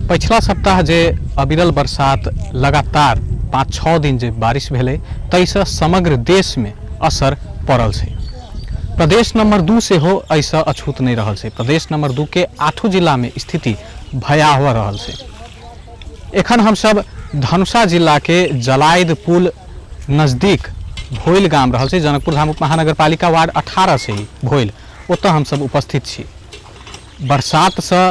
पछिला सप्ताह जे अविरल बरसात लगातार 5-6 दिन जे बारिश भेलै ताहिसँ समग्र देशमे असर पड़ल छै। प्रदेश नंबर 2 सेहो एहिसँ अछूत नहि रहल छै। प्रदेश नंबर 2 के 8 जिलामे स्थिति भयावह रहल छै। एखन हमसब धनुषा जिलाके जलायद पुल नजदीक भोइल गाम रहल छै। जनकपुर धाम उप महानगरपालिका वार्ड 18 छै ई भोइल, ओतऽ हमसब उपस्थित छी। बरसातसँ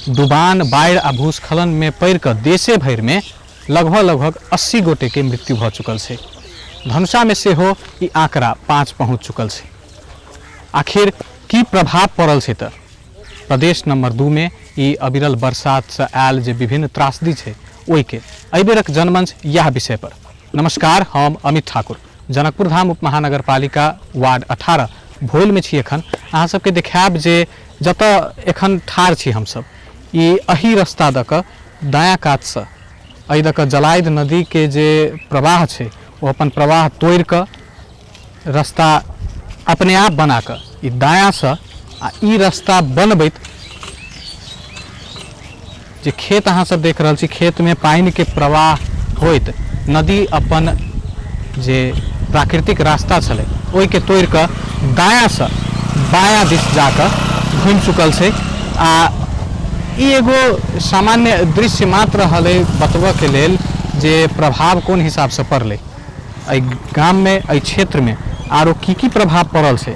डुबान, बाढ़ि आ भूस्खलनमे पड़ि कऽ देशे भरिमे लगभग लगभग 80 गोटेके मृत्यु भऽ चुकल छै। धनुषामे सेहो ई आंकड़ा 5 पहुँच चुकल छै। आखिर की प्रभाव पड़ल छै तऽ प्रदेश नंबर 2 मे ई अविरल बरसातसँ आयल जे विभिन्न त्रासदी छै ओहिके एहि बेरक जनमंच इएह विषय पर। नमस्कार, हम अमित ठाकुर, जनकपुर धाम उप महानगरपालिका वार्ड 18 भोइलमे छी। एखन अहाँ सबके देखायब जे जतऽ एखन ठाढ़ छी हमसब, ई एही रास्ता दऽ कऽ दायाँ कातसँ एहि दऽ कऽ जलायद नदीके जे प्रवाह छै ओ अपन प्रवाह तोड़ि कऽ रास्ता अपने आप बना कऽ ई दायाँसँ आ ई रास्ता बनबैत जे खेत अहाँ सब देख रहल छी, खेतमे पानिके प्रवाह होइत नदी अपन जे प्राकृतिक रास्ता छलै ओहिके तोड़ि कऽ दायाँसँ बायाँ दिस जाकऽ घुमि चुकल छै। आ ई एगो सामान्य दृश्य मात्र रहलै बतबऽके लेल जे प्रभाव कोन हिसाबसँ पड़लै एहि गाममे, एहि क्षेत्रमे, आरो की की प्रभाव पड़ल छै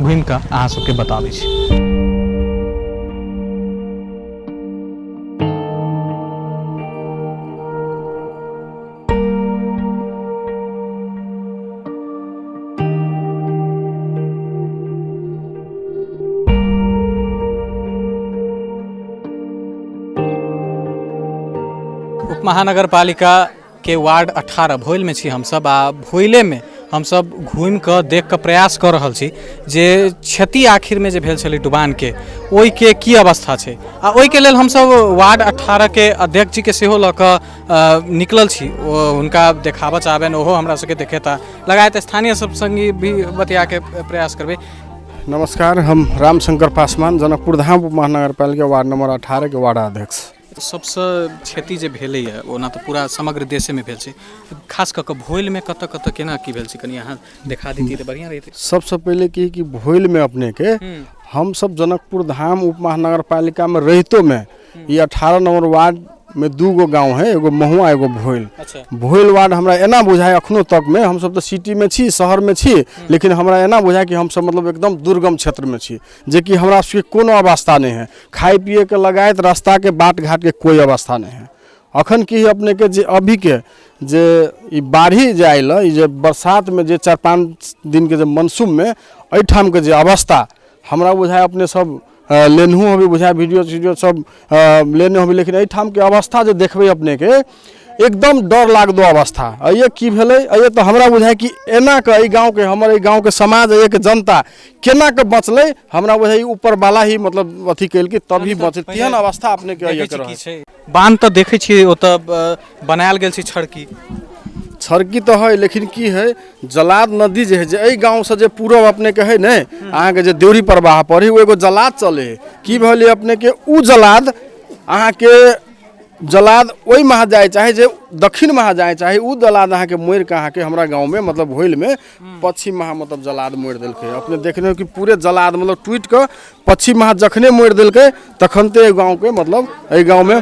घुमि कऽ अहाँ सबके बताबै छी। उप महानगरपालिका के वार्ड 18 भोइलमे छी हमसब आ भोइलेमे हमसब घुमिकऽ देखिकऽ प्रयास कऽ रहल छी जे क्षति आखिरमे जे भेल छलै डुबानके ओहिके की अवस्था छै। आ ओहिके लेल हमसब वार्ड 18के अध्यक्ष जीके सेहो लऽ कऽ निकलल छी, ओ हुनका देखाबऽ चाहबनि, ओहो हमरा सबके देखेता, लगायत स्थानीय सब सङ्गी भी बतियाके प्रयास करबै। नमस्कार, हम रामशंकर पासवान, जनकपुर धाम उप महानगरपालिका वार्ड नंबर 18 के वार्ड अध्यक्ष। सबसँ क्षति जे भेलैए ओना तऽ पूरा समग्र देशेमे भेल छै, खास कऽ कऽ भोइलमे कतऽ कतऽ केना की भेल छै कनि अहाँ देखा दितियै तऽ बढ़िआँ रहितै। सबसँ पहिले की कि भोइलमे अपनेके हमसब जनकपुर धाम उप महानगरपालिकामे रहितोमे ई 18 नंबर वार्डमे 2 गो गाँव है, एगो महुआ एगो भोइल। अच्छा। भोइल वार्ड हमरा एना बुझाय अखनो तकमे, हमसब तऽ सिटीमे छी, शहरमे छी, लेकिन हमरा एना बुझाय कि हमसब मतलब एकदम दुर्गम क्षेत्रमे छी, जेकि हमरा सबके कोनो अवस्था नहि है, खाय पियैके लगायत रास्ताके बाट घाटके कोइ अवस्था नहि है। अखन की है अपनेके जे अभीके जे ई बाढ़ी जे आयल है, ई जे बरसातमे जे 4-5 दिनके जे मनसूममे एहिठामके जे अवस्था हमरा बुझाय अपने सब लेनहु होबै, बुझाय वीडियो तीडियो सब लेने होबै, लेकिन एहिठामके अवस्था जे देखबै अपनेके एकदम डर लागदो अवस्था। अइए की भेलै, अइए तऽ हमरा बुझाय कि एना कऽ एहि गाँवके, हमर एहि गाँवके समाज, एहिके जनता केना कऽ बचलै, हमरा बुझाय ई ऊपरवाला ही मतलब अथी केलकै तभी बचलै, तेहन अवस्था अपनेके अइए के रहै। बान्ह तऽ देखै छियै ओतऽ बनायल गेल छै छड़की। छड़की तऽ है, लेकिन की है जलाद नदी जे है, जे एहि गाँवसँ जे पूरब अपनेके है ने, अहाँके जे देउरी प्रवाह पर है, ओ एगो जलाद चलै है। की भेलै अपनेके ओ जलाद अहाँके जलाद ओहि महा जाय चाहे जे दक्षिण महा जाय चाहे, ओ जलाद अहाँके मोड़ि कऽ अहाँके हमरा गाँवमे मतलब भोइलमे पश्चिम महा मतलब जलाद मोड़ि देलकै। अपने देखने हो कि पूरे जलाद मतलब टूटि कऽ पश्चिम महा जखने मोड़ि देलकै तखन तऽ एहि गाँवके मतलब एहि गाँवमे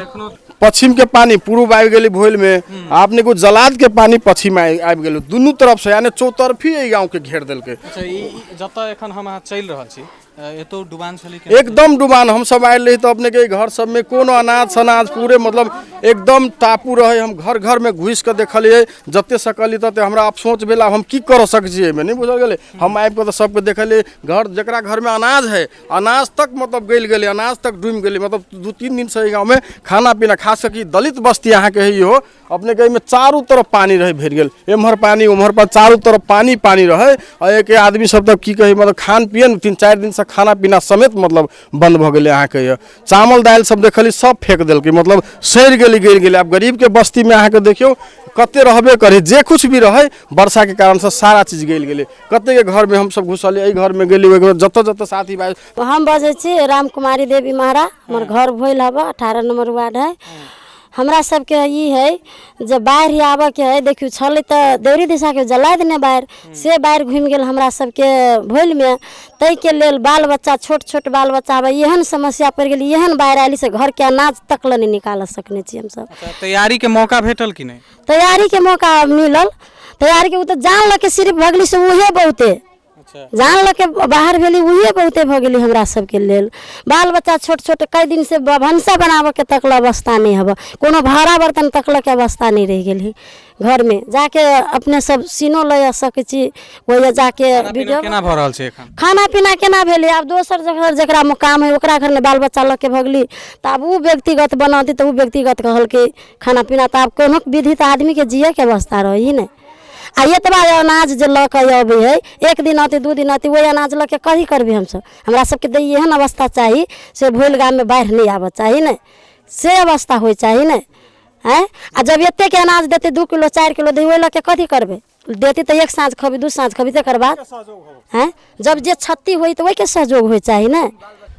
पश्चिमके पानि पूर्व आबि गेलै भोइलमे, आ अपने को जलादके पानि पश्चिम आबि गेलै, दुनू तरफसँ यानी चौतरफी एहि गाँवके घेर देलकै। अच्छा, ई जतऽ एखन हम अहाँ चलि रहल छी एतो डुबान छलै? एकदम डुबान। हमसब आयल रही तऽ अपनेके घर सबमे कोनो अनाज सनाज पूरे मतलब एकदम टापू रहै। हम घर घरमे घुसि कऽ देखलियै जते सकलियै तते। हमरा अफसोच भेल, आब हम की करऽ सकै छियै एहिमे नहि बुझल गेलै। हम आबि कऽ तऽ सबके देखलियै घर, जकरा घरमे अनाज है अनाज तक मतलब गलि गेलै, अनाज तक डूबि गेलै। मतलब 2-3 दिनसँ एहि गाँवमे खाना पीना, खास कऽ दलित बस्ती अहाँके है इहो अपनेके एहिमे चारू तरफ पानि रहै भरि गेल, एम्हर पानि ओम्हर पानि, चारू तरफ पानि पानि रहै। आ एहिके आदमी सब तऽ की कहै मतलब खान पियन 3-4 दिनसँ खाना पीना समेत मतलब बन्द भऽ गेलै अहाँके। चावल दालि सब देखलियै सब फेक देलकै, मतलब सड़ि गेलै। गेली गलि गेलै। आब गरीबके बस्तीमे अहाँके देखियौ कते रहबे करै, जे कुछ भी रहै वर्षाके कारणसँ सारा चीज गलि गेलै। कतेके घरमे हमसब घुसलियै, एहि घरमे गेली ओहि घर, जतऽ जतऽ साथी भाइ। हम बजै छी रामकुमारी देवी महरा, हमर घर भोइल हबऽ, 18 नंबर वार्ड है। हमरा सबके ई है जे बाढ़ि आबऽके है, देखियौ छलै तऽ देवरी दिशाके जला देने बाढ़ि, से बाढ़ि घुमि गेल हमरा सबके भोइलमे। ताहिके लेल बाल बच्चा, छोट छोट बाल बच्चा हबे, एहन समस्या पड़ि गेल, एहन बाढ़ि आयल से घरके अनाज तक लए नहि निकाल सकने छी हमसब। तैयारीके मौका भेटल कि नहि? तैयारीके मौका मिलल, तैयारीके ओ तऽ जान लऽ के सिर्फ भगली से उहे बहुते, जान लऽ के बाहर भेली उहे बहुते भऽ गेली हमरा सबके लेल। बाल बच्चा छोट छोट कई दिन से भनसा बनाबऽके तक लए अवस्था नहि हबऽ, कोनो भाड़ा बर्तन तक लऽ के अवस्था नहि रहि गेल है। घरमे जाके अपने सब सीनो लऽ सकै छी, ओहिमे जाके वीडियो। केना भऽ रहल छै एखन खाना पीना केना भेलै? आब दोसर जगह जकरा मुकाम है ओकरा घरमे बाल बच्चा लऽ के भगली तऽ आब ओ व्यक्तिगत बनौती तऽ ओ व्यक्तिगत कहलकै खाना पीना। तऽ आब कोनो विधि तऽ आदमीके जियैके अवस्था रहै ने। आ एतबा अनाज जे लऽ कऽ अबै है, एक दिन अतै 2 दिन अतै, ओहि अनाज लऽ के कथी करबै हमसब? हमरा सबके तऽ एहन अवस्था चाही से भोइल गाममे बाढ़ि नहि आबऽ चाही ने, से अवस्था होइ चाही ने। आँय, आ जब एतेक अनाज देतै 2 किलो 4 किलो दै, ओहि लऽ के कथी करबै? देतै तऽ एक साँझ खबै, 2 साँझ खबै, तकर बाद आँय जब जे क्षति होइ तऽ ओहिके सहयोग होइ चाही ने।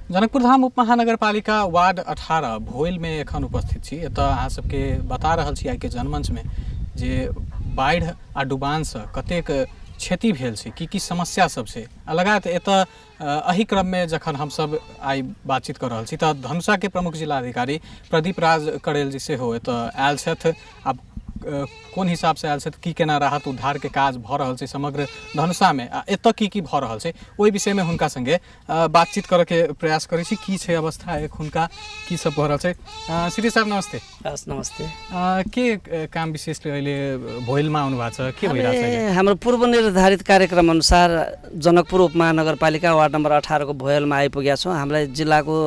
जनकपुर धाम उप महानगरपालिका वार्ड 18 भोइलमे एखन उपस्थित छी। एतऽ अहाँ सबके बता रहल छी आइके जनमञ्चमे जे बाढ़ि आ डुबानसँ कतेक क्षति भेल छै, की की समस्या सब छै। आ लगायत एतऽ एहि क्रममे जखन हमसब आइ बातचीत कऽ रहल छी तऽ धनुषाके प्रमुख जिलाधिकारी प्रदीप राज कड़ेल जी सेहो एतऽ आयल छथि। आब कोन हिसाबसँ आयल छथि, की केना राहत उद्धारके काज भऽ रहल छै समग्र धनुषामे आ एतऽ की की भऽ रहल छै, ओहि विषयमे हुनका सङ्गे बातचीत करऽके प्रयास करै छी। की छै अवस्था एखुनका, की सब भऽ रहल छै? श्री साहब नमस्ते। हस् नमस्ते। के काम विशेषले अहिले भोइलमा आउनु भएको छ, के भइरहेको छ अहिले? हाम्रो पूर्व निर्धारित कार्यक्रम अनुसार जनकपुर उपमहानगरपालिका वार्ड नम्बर 18 को भोइलमा आइपुगेका छौँ। हामीलाई जिल्लाको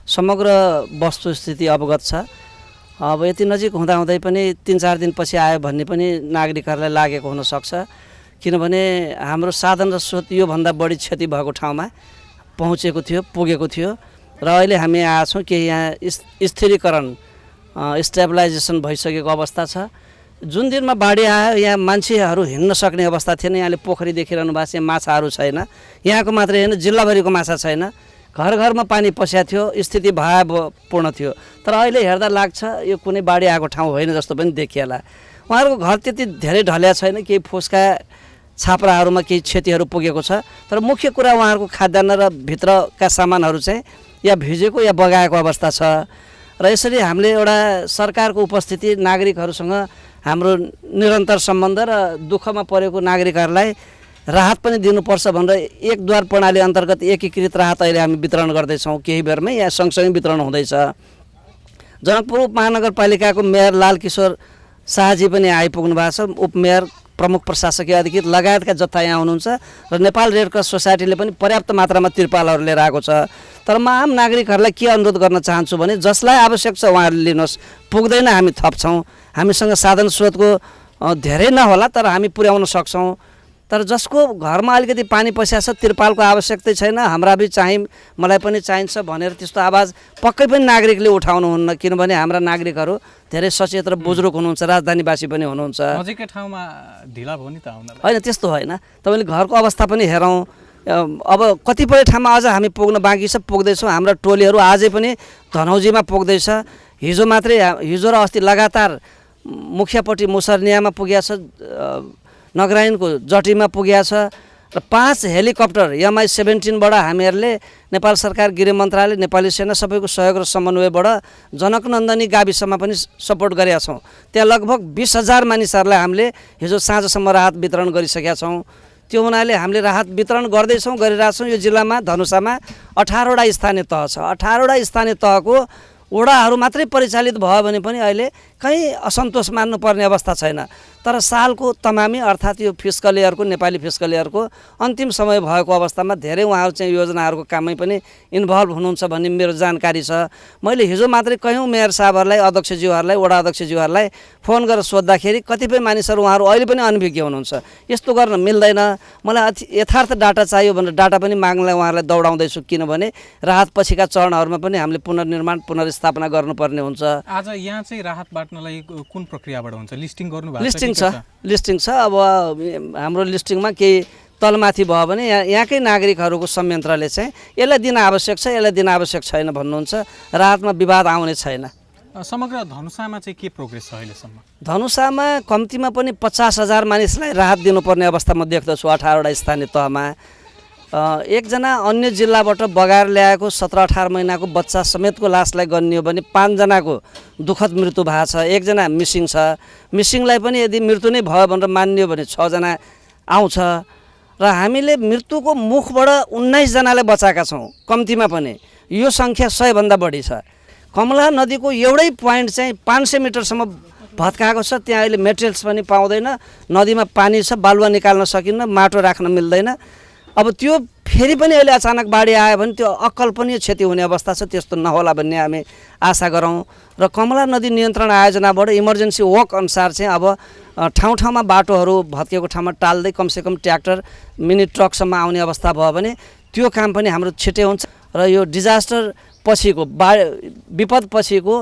समग्र वस्तुस्थिति अवगत छ। अब यति नजिक हुँदाहुँदै पनि 3-4 दिनपछि आयो भन्ने पनि नागरिकहरूलाई लागेको हुनसक्छ, किनभने हाम्रो साधन र स्रोत योभन्दा बढी क्षति भएको ठाउँमा पहुँचेको थियो, पुगेको थियो। र अहिले हामी आएका छौँ कि यहाँ स्थिरीकरण, स्टेबलाइजेसन भइसकेको अवस्था छ। जुन दिनमा बाढी आयो यहाँ मान्छेहरू हिँड्न सक्ने अवस्था थिएन। यहाँले पोखरी देखिरहनु भएको छ, यहाँ माछाहरू छैन, यहाँको मात्रै होइन जिल्लाभरिको माछा छैन। घर घरमा पानी पसेको थियो, स्थिति भयावहपूर्ण थियो। तर अहिले हेर्दा लाग्छ यो कुनै बाढी आएको ठाउँ होइन जस्तो पनि देखिएला। उहाँहरूको घर त्यति धेरै ढल्या छैन, केही फुस्का छाप्राहरूमा केही क्षतिहरू पुगेको छ। तर मुख्य कुरा उहाँहरूको खाद्यान्न र भित्रका सामानहरू चाहिँ या भिजेको या बगाएको अवस्था छ। र यसरी हामीले एउटा सरकारको उपस्थिति, नागरिकहरूसँग हाम्रो निरन्तर सम्बन्ध र दुःखमा परेको नागरिकहरूलाई राहत पनि दिनुपर्छ भनेर एकद्वार प्रणाली अन्तर्गत एकीकृत राहत अहिले हामी वितरण गर्दैछौँ। केही बेरमै यहाँ सँगसँगै वितरण हुँदैछ। जनकपुर उपमहानगरपालिकाको मेयर लालकिशोर शाहजी पनि आइपुग्नु भएको छ, उपमेयर, प्रमुख प्रशासकीय अधिकृत लगायतका जत्था यहाँ हुनुहुन्छ र नेपाल रेड क्रस सोसाइटीले पनि पर्याप्त मात्रामा तिरपालहरू लिएर आएको छ। तर म आम नागरिकहरूलाई के अनुरोध गर्न चाहन्छु भने जसलाई आवश्यक छ उहाँहरूले लिनुहोस्, पुग्दैन हामी थप्छौँ। हामीसँग साधन स्रोतको धेरै नहोला तर हामी पुर्याउन सक्छौँ। तर जसको घरमा अलिकति पानी पस्या छ, तिरपालको आवश्यकता छैन, हाम्रा भी चाहिँ मलाई पनि चाहिन्छ भनेर त्यस्तो आवाज पक्कै पनि नागरिकले उठाउनुहुन्न, किनभने हाम्रा नागरिकहरू धेरै सचेत र बुजुर्ग हुनुहुन्छ, राजधानीवासी पनि हुनुहुन्छ। नजिकै ठाउँमा ढिला भयो नि त आउनलाई। होइन, त्यस्तो होइन, तपाईँले घरको अवस्था पनि हेरौँ। अब कतिपय ठाउँमा अझ हामी पुग्न बाँकी छ, पुग्दैछौँ। हाम्रा टोलीहरू आजै पनि धनौजीमा पुग्दैछ। हिजो मात्रै, हिजो र अस्ति लगातार मुखियापट्टि मुसर्नियामा पुगेको छ, नगराइनको जटीमा पुगेको छ र 5 हेलिकप्टर MI 17बाट हामीहरूले नेपाल सरकार, गृह मन्त्रालय, नेपाली सेना सबैको सहयोग र समन्वयबाट जनकनन्दनी गाविसमा पनि सपोर्ट गरेका छौँ। त्यहाँ लगभग 20,000 मानिसहरूलाई हामीले हिजो साँझसम्म राहत वितरण गरिसकेका छौँ। त्यो हुनाले हामीले राहत वितरण गर्दैछौँ, गरिरहेछौँ। यो जिल्लामा धनुषामा 18वटा स्थानीय तह छ। 18वटा स्थानीय तहको वडाहरू मात्रै परिचालित भयो भने पनि अहिले कहीँ असन्तोष मान्नुपर्ने अवस्था छैन। तर सालको तमामी अर्थात् यो फिस्कल इयरको, नेपाली फिस्कल इयरको अन्तिम समय भएको अवस्थामा धेरै उहाँहरू चाहिँ योजनाहरूको काममै पनि इन्भल्भ हुनुहुन्छ भन्ने मेरो जानकारी छ। मैले हिजो मात्रै कयौँ मेयर साहबहरूलाई, अध्यक्षज्यूहरूलाई, वडा अध्यक्षज्यूहरूलाई फोन गरेर सोद्धाखेरि कतिपय मानिसहरू उहाँहरू अहिले पनि अनभिज्ञ हुनुहुन्छ, यस्तो गर्न मिल्दैन, मलाई अति यथार्थ डाटा चाहियो भनेर डाटा पनि माग्नलाई उहाँहरूलाई दौडाउँदैछु। किनभने राहत पछिका चरणहरूमा पनि हामीले पुनर्निर्माण पुनर्स्थापना गर्नुपर्ने हुन्छ। आज यहाँ चाहिँ राहत बाँड्नलाई कुन प्रक्रियाबाट हुन्छ? लिस्टिङ गर्नु भएको? लिस्टिङ छ, लिस्टिङ छ। अब हाम्रो लिस्टिङमा केही तलमाथि भयो भने यहाँकै नागरिकहरूको संयन्त्रले चाहिँ यसलाई दिन आवश्यक छ, यसलाई दिन आवश्यक छैन भन्नुहुन्छ। राहतमा विवाद आउने छैन। समग्र धनुषामा चाहिँ के प्रोग्रेस छ अहिलेसम्म? धनुषामा कम्तीमा पनि 50,000 मानिसलाई राहत दिनुपर्ने अवस्था म देख्दछु। 18वटा स्थानीय तहमा एकजना अन्य जिल्लाबाट बगाएर ल्याएको 17-18 महिनाको बच्चा समेतको लासलाई गन्यो भने 5जनाको दुःखद मृत्यु भएको छ, एकजना मिसिङ छ। मिसिङलाई पनि यदि मृत्यु नै भयो भनेर मानियो भने 6जना आउँछ र हामीले मृत्युको मुखबाट 19जनालाई बचाएका छौँ कम्तीमा पनि। यो सङ्ख्या 100 भन्दा बढी छ। कमला नदीको एउटै पोइन्ट चाहिँ 500 मिटरसम्म भत्काएको छ, त्यहाँ अहिले मेटेरियल्स पनि पाउँदैन, नदीमा पानी छ, बालुवा निकाल्न सकिन्न, माटो राख्न मिल्दैन। अब त्यो फेरि पनि अहिले अचानक बाढी आयो भने त्यो अकल्पनीय क्षति हुने अवस्था छ। त्यस्तो नहोला भन्ने हामी आशा गरौँ। र कमला नदी नियन्त्रण आयोजनाबाट इमर्जेन्सी वर्क अनुसार चाहिँ अब ठाउँ ठाउँमा बाटोहरू भत्किएको ठाउँमा टाल्दै कमसेकम ट्र्याक्टर मिनी ट्रकसम्म आउने अवस्था भयो भने त्यो काम पनि हाम्रो छिटै हुन्छ। र यो डिजास्टर पछिको विपद पछिको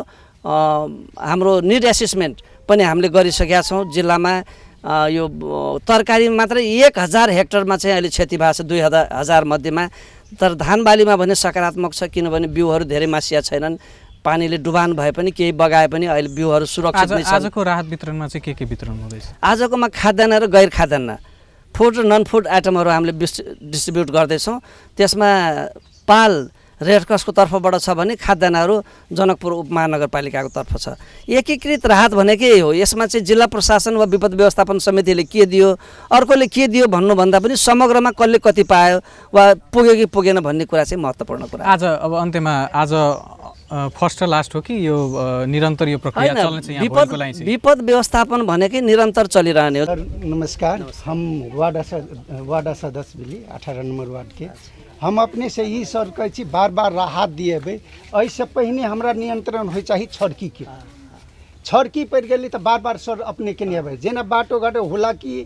हाम्रो निड एसेसमेन्ट पनि हामीले गरिसकेका छौँ। जिल्लामा यो तरकारी मात्रै 1000 हेक्टरमा चाहिँ अहिले क्षति भएको छ 2000 मध्येमा। तर धान बालीमा भने सकारात्मक छ, किनभने बिउहरू धेरै मासिया छैनन्, पानीले डुबान भए पनि केही बगाए पनि अहिले बिउहरू सुरक्षित नै छन्। आजको राहत वितरणमा चाहिँ के वितरण हुँदैछ? आजकोमा खाद्यान्न र गैर खाद्यान्न, फुड र नन फुड आइटमहरू हामीले डिस्ट्रिब्युट गर्दैछौँ। त्यसमा पाल रेड क्रसको तर्फबाट छ भने खाद्यान्नहरू जनकपुर उपमहानगरपालिकाको तर्फ छ। एकीकृत राहत भनेकै हो। यसमा चाहिँ जिल्ला प्रशासन वा विपद व्यवस्थापन समितिले के दियो, अर्कोले के दियो भन्नुभन्दा पनि समग्रमा कसले कति पायो वा पुग्यो कि पुगेन भन्ने कुरा चाहिँ महत्त्वपूर्ण कुरा। आज अब अन्त्यमा आज फर्स्ट र लास्ट हो कि यो निरन्तर यो प्रक्रिया चल्ने चाहिँ? विपद व्यवस्थापन भनेकै निरन्तर चलिरहने हो। नमस्कार, हम वार्ड सदस्य भेली 18 नंबर वार्ड के। हम अपने से ई सर कहै छी बार बार राहत दिएबै, एहिसँ पहिने हमरा नियंत्रण होइ चाही छड़कीके। छड़की पड़ि गेलै तऽ बार बार सर अपनेके नहि अबै। जेना बाटो घाटो होला कि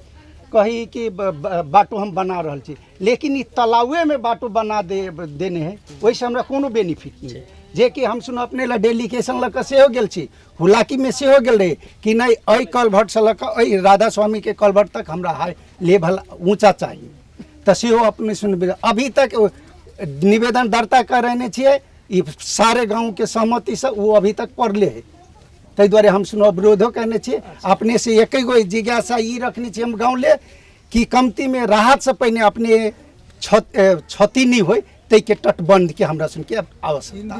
कही कि बाटो हम बना रहल छी, लेकिन ई तलावेमे बाटो बना देने है, ओहिसँ हमरा कोनो बेनिफिट नहि। जेकि हम सुन अपने लए डेलीकेशन लऽ कऽ सेहो गेल छी, हुलाकीमे सेहो गेल रही कि नहि एहि कलभर्टसँ लऽ कऽ एहि राधा स्वामीके कलभर्ट तक हमरा हाई लेवल ऊँचा चाही, तऽ सेहो अपने सुनबै। अभी तक निवेदन दर्ता करेने छियै, ई सारे गाँवके सहमतिसँ ओ अभी तक पड़ले है। ताहि दुआरे हम सुन अवरोधो कयने छियै। अपने से एकै गो जिज्ञासा ई रखने छियै हम गाँव ले कि कमतीमे राहतसँ पहिने अपने क्षति नहि होइ ताहिके तटबन्धके हमरा सुनके आवश्यकता।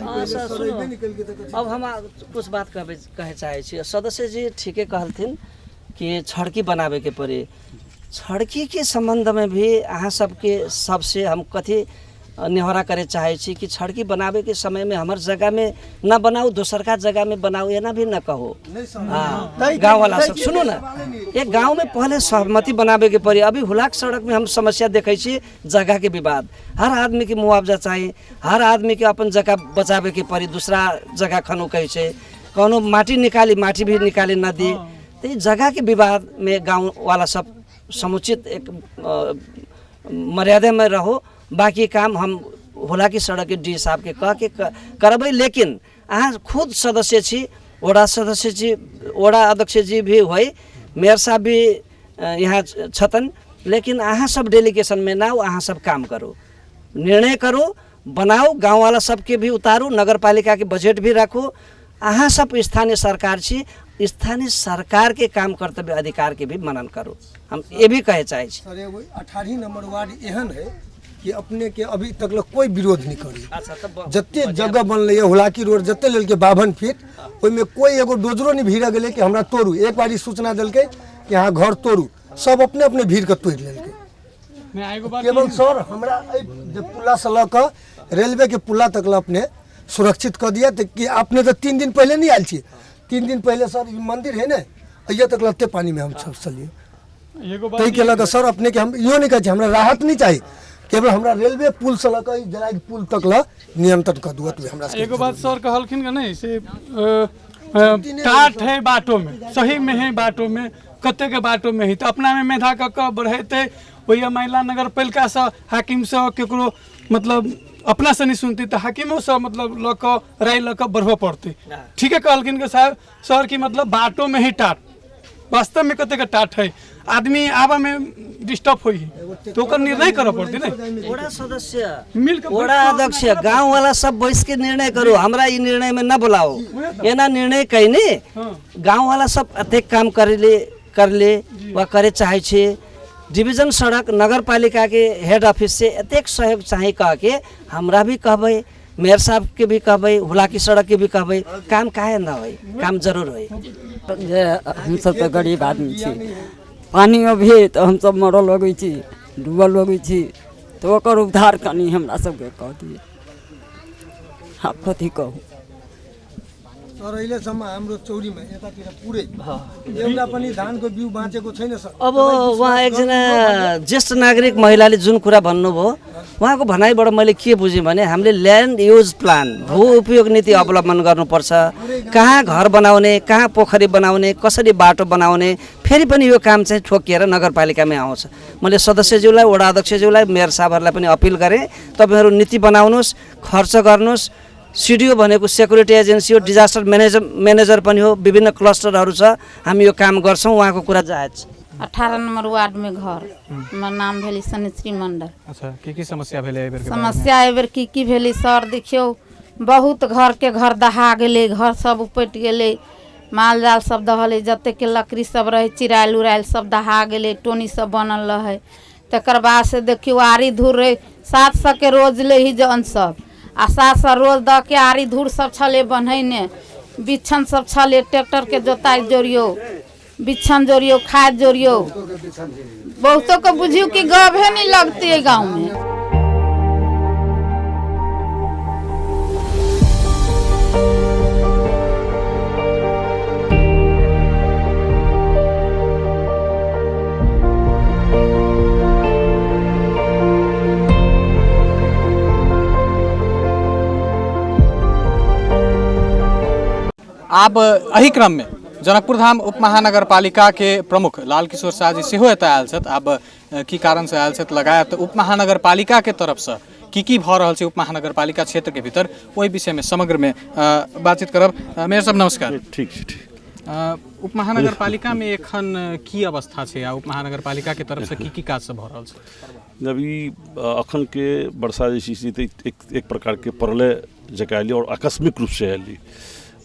अब हम कुछ बात कहै चाहै छी। सदस्यजी ठीके कहलथिन कि छड़की बनाबैके पड़ी। छड़की के संबंध में भी अहाँ सबके सबसे हम कथी नेहोरा करे चाहे छी कि छड़की बनावे के समय में हमार जगह में न बनाऊ, दोसर का जगह में बनाऊ, एना भी न कहो। हाँ, गाँव वाला सब सुनो ना, एक गाँव में पहले सहमति बनावे के पड़ी। अभी हुलाक सड़क में हम समस्या देखै छी जगह के विवाद। हर आदमी के मुआवजा चाहिए, हर आदमी के अपन जगह बचावे के पड़ी, दूसरा जगह खनुकै छै, कोनो माटी निकाली माटी भी निकाली नदी। तो जगह के विवाद में गाँव वाला सब समुचित एक मर्यादा में रहो। बाकी काम हम हुलाकी सड़क के डी साहब के कह के करबै। लेकिन अहाँ खुद सदस्य छी, वडा सदस्य छी, वडा अध्यक्ष जी भी होइ, मेयर साहब भी यहाँ छतन, लेकिन अहाँ सब डेलीगेशन में ना, अहाँ सब काम करू, निर्णय करू, बनाऊ, गाँव वाला सबके भी उतारू, नगरपालिका के बजट भी राखू। अहाँ सब स्थानीय सरकार छी, स्थानीय सरकार के काम कर्तव्य अधिकार के भी मनन करू, हम ये भी कहे चाहे छी। सर एगो 18 नंबर वार्ड एहन है कि अपने के अभी तक ल कोई विरोध नहीं करी। अच्छा, जते जगह बनलै हुलाकी रोड जते लेलकै 52 फीट, ओहिमे कोई एगो डोजरो नहीं भीड़ गेलै कि हमरा तोड़ू। एक बारी सूचना देलकै कि अहाँ घर तोड़ू, सब अपने अपने भीड़ के तोड़ि लेलकै। केवल सर हमरा एहि पुला से लऽ कऽ रेलवे के पुला तक ल अपने सुरक्षित कऽ दिअ। तऽ कि अपने तऽ 3 दिन पहिले नहीं आयल छी, 3 दिन पहिले सर ई मंदिर है ने, अइया तक लत्ते पानी में हम सब चलिए। एगो बात ताहिके लऽ कऽ सर अपने के हम इहो नहि कहै छी हमरा राहत नहि चाही, केवल हमरा रेलवे पुल से लऽ कऽ ई जराइद पुल तक लऽ नियंत्रण कऽ दू, ओतबे हमरा सबके। एगो बात सर कहलखिन कि नहीं से टाट है बाटो में, सही में है बाटो में, कते के बाटो में है, तो अपना में मेधा कऽ कऽ बढ़ेतै। ओहि महिला नगर पालिका से हाकिम से केकरो मतलब अपना से नहीं सुनती तो हाकिमो से मतलब लऽ कऽ राय लऽ कऽ बढ़बऽ पड़तै। ठीके कहलखिन कि साहब सर की मतलब बाटो में ही टाट, वास्तव में कते के टाट है, आदमी आबऽ में डिस्टर्ब होइ है, तो ओकर निर्णय करऽ पड़तै ने। वडा सदस्य मिल के वडा अध्यक्ष गाँव वाला सब बैस के निर्णय करू, हमरा ई निर्णय में न बोलाओ। एना निर्णय कैने गाँव वाला सब अतेक काम करले करले वा करे चाहे छे। डिवीजन सड़क नगरपालिका के हेड ऑफिस से एतेक सहयोग चाही कह के हमरा भी कहबै, मेयर साहब के भी कहबै, हुलाकी सड़क के भी कहबै, काम काहे न होइ, काम जरूर होइ। जे हमसब तऽ गरीब आदमी छी, पानियो भी तऽ हमसब मरऽ लगै छी, डूबऽ लगै छी, तऽ ओकर उद्धार कनि हमरा सबके कऽ दिअ। आब कथी कहू। सर अहिलेसम्म हाम्रो चौरीमा यतातिर पुरै एउटा पनि धानको बिउ बाँचेको छैन सर। अब उहाँ एकजना ज्येष्ठ नागरिक महिलाले जुन कुरा भन्नुभयो उहाँको भनाइबाट मैले के बुझेँ भने हामीले ल्यान्ड युज प्लान, भू उपयोग नीति अवलम्बन गर्नुपर्छ। कहाँ घर बनाउने, कहाँ पोखरी बनाउने, कसरी बाटो बनाउने, फेरि पनि यो काम चाहिँ ठोकिएर नगरपालिकामै आउँछ। मैले सदस्यज्यूलाई, वडा अध्यक्षज्यूलाई, मेयर साहबहरूलाई पनि अपिल गरेँ, तपाईँहरू नीति बनाउनुहोस्, खर्च गर्नुहोस्। सिडिओ भनेको सेक्युरिटी एजेन्सी हो, डिजास्टर म्यानेजर पनि हो, विभिन्न क्लस्टरहरू छ, हामी यो काम गर्छौँ। उहाँको कुरा जायज छ। 18 नम्बर वार्ड में घर, हमर नाम भेलै सनिश्री मंडल। अच्छा, की की समस्या भेलै एहि बेर के बारेमे? समस्या एहि बेर की की भेलै सर, देखियौ बहुत घर के घर दहा गेलै, घर सब उपटि गेलै, माल जाल सब दहलै, जतेक लकड़ी सब रहै चिरायल उरायल सब दहा गेलै, टोनी सब बनल रहै। तकर बाद से देखियौ आरी धूर रहै, 700 के रोज लै ही जन सब, आ 700 रोज दऽ के आरी धूर सब छलै बन्हैने, बिछन सब छलै, ट्रैक्टर के जोताइ जोड़ियौ, बिछन जोड़ियौ, खाद जोड़ियौ, बहुतो के बुझियौ कि गभे नहीं लगती है गाँव में। आब एहि क्रम में जनकपुर धाम उप महानगरपालिका के प्रमुख लाल किशोर शाह जी सेहो एतऽ आयल छथि। आब की कारण से आयल छथि, लगायत उप महानगरपालिका के तरफ से की की भऽ रहल छै उप महानगरपालिका क्षेत्र के भीतर, ओहि विषय में समग्र में बातचीत करब। मेयर साहब नमस्कार। ठीक छै, ठीक। उप महानगरपालिका में एखन की अवस्था छै आ उप महानगरपालिका के तरफ से की की काज सब भऽ रहल छै? जब ई अखन के वर्षा जे छै से एक प्रकार के प्रलय जकाँ एलै और आकस्मिक रूप से एलै,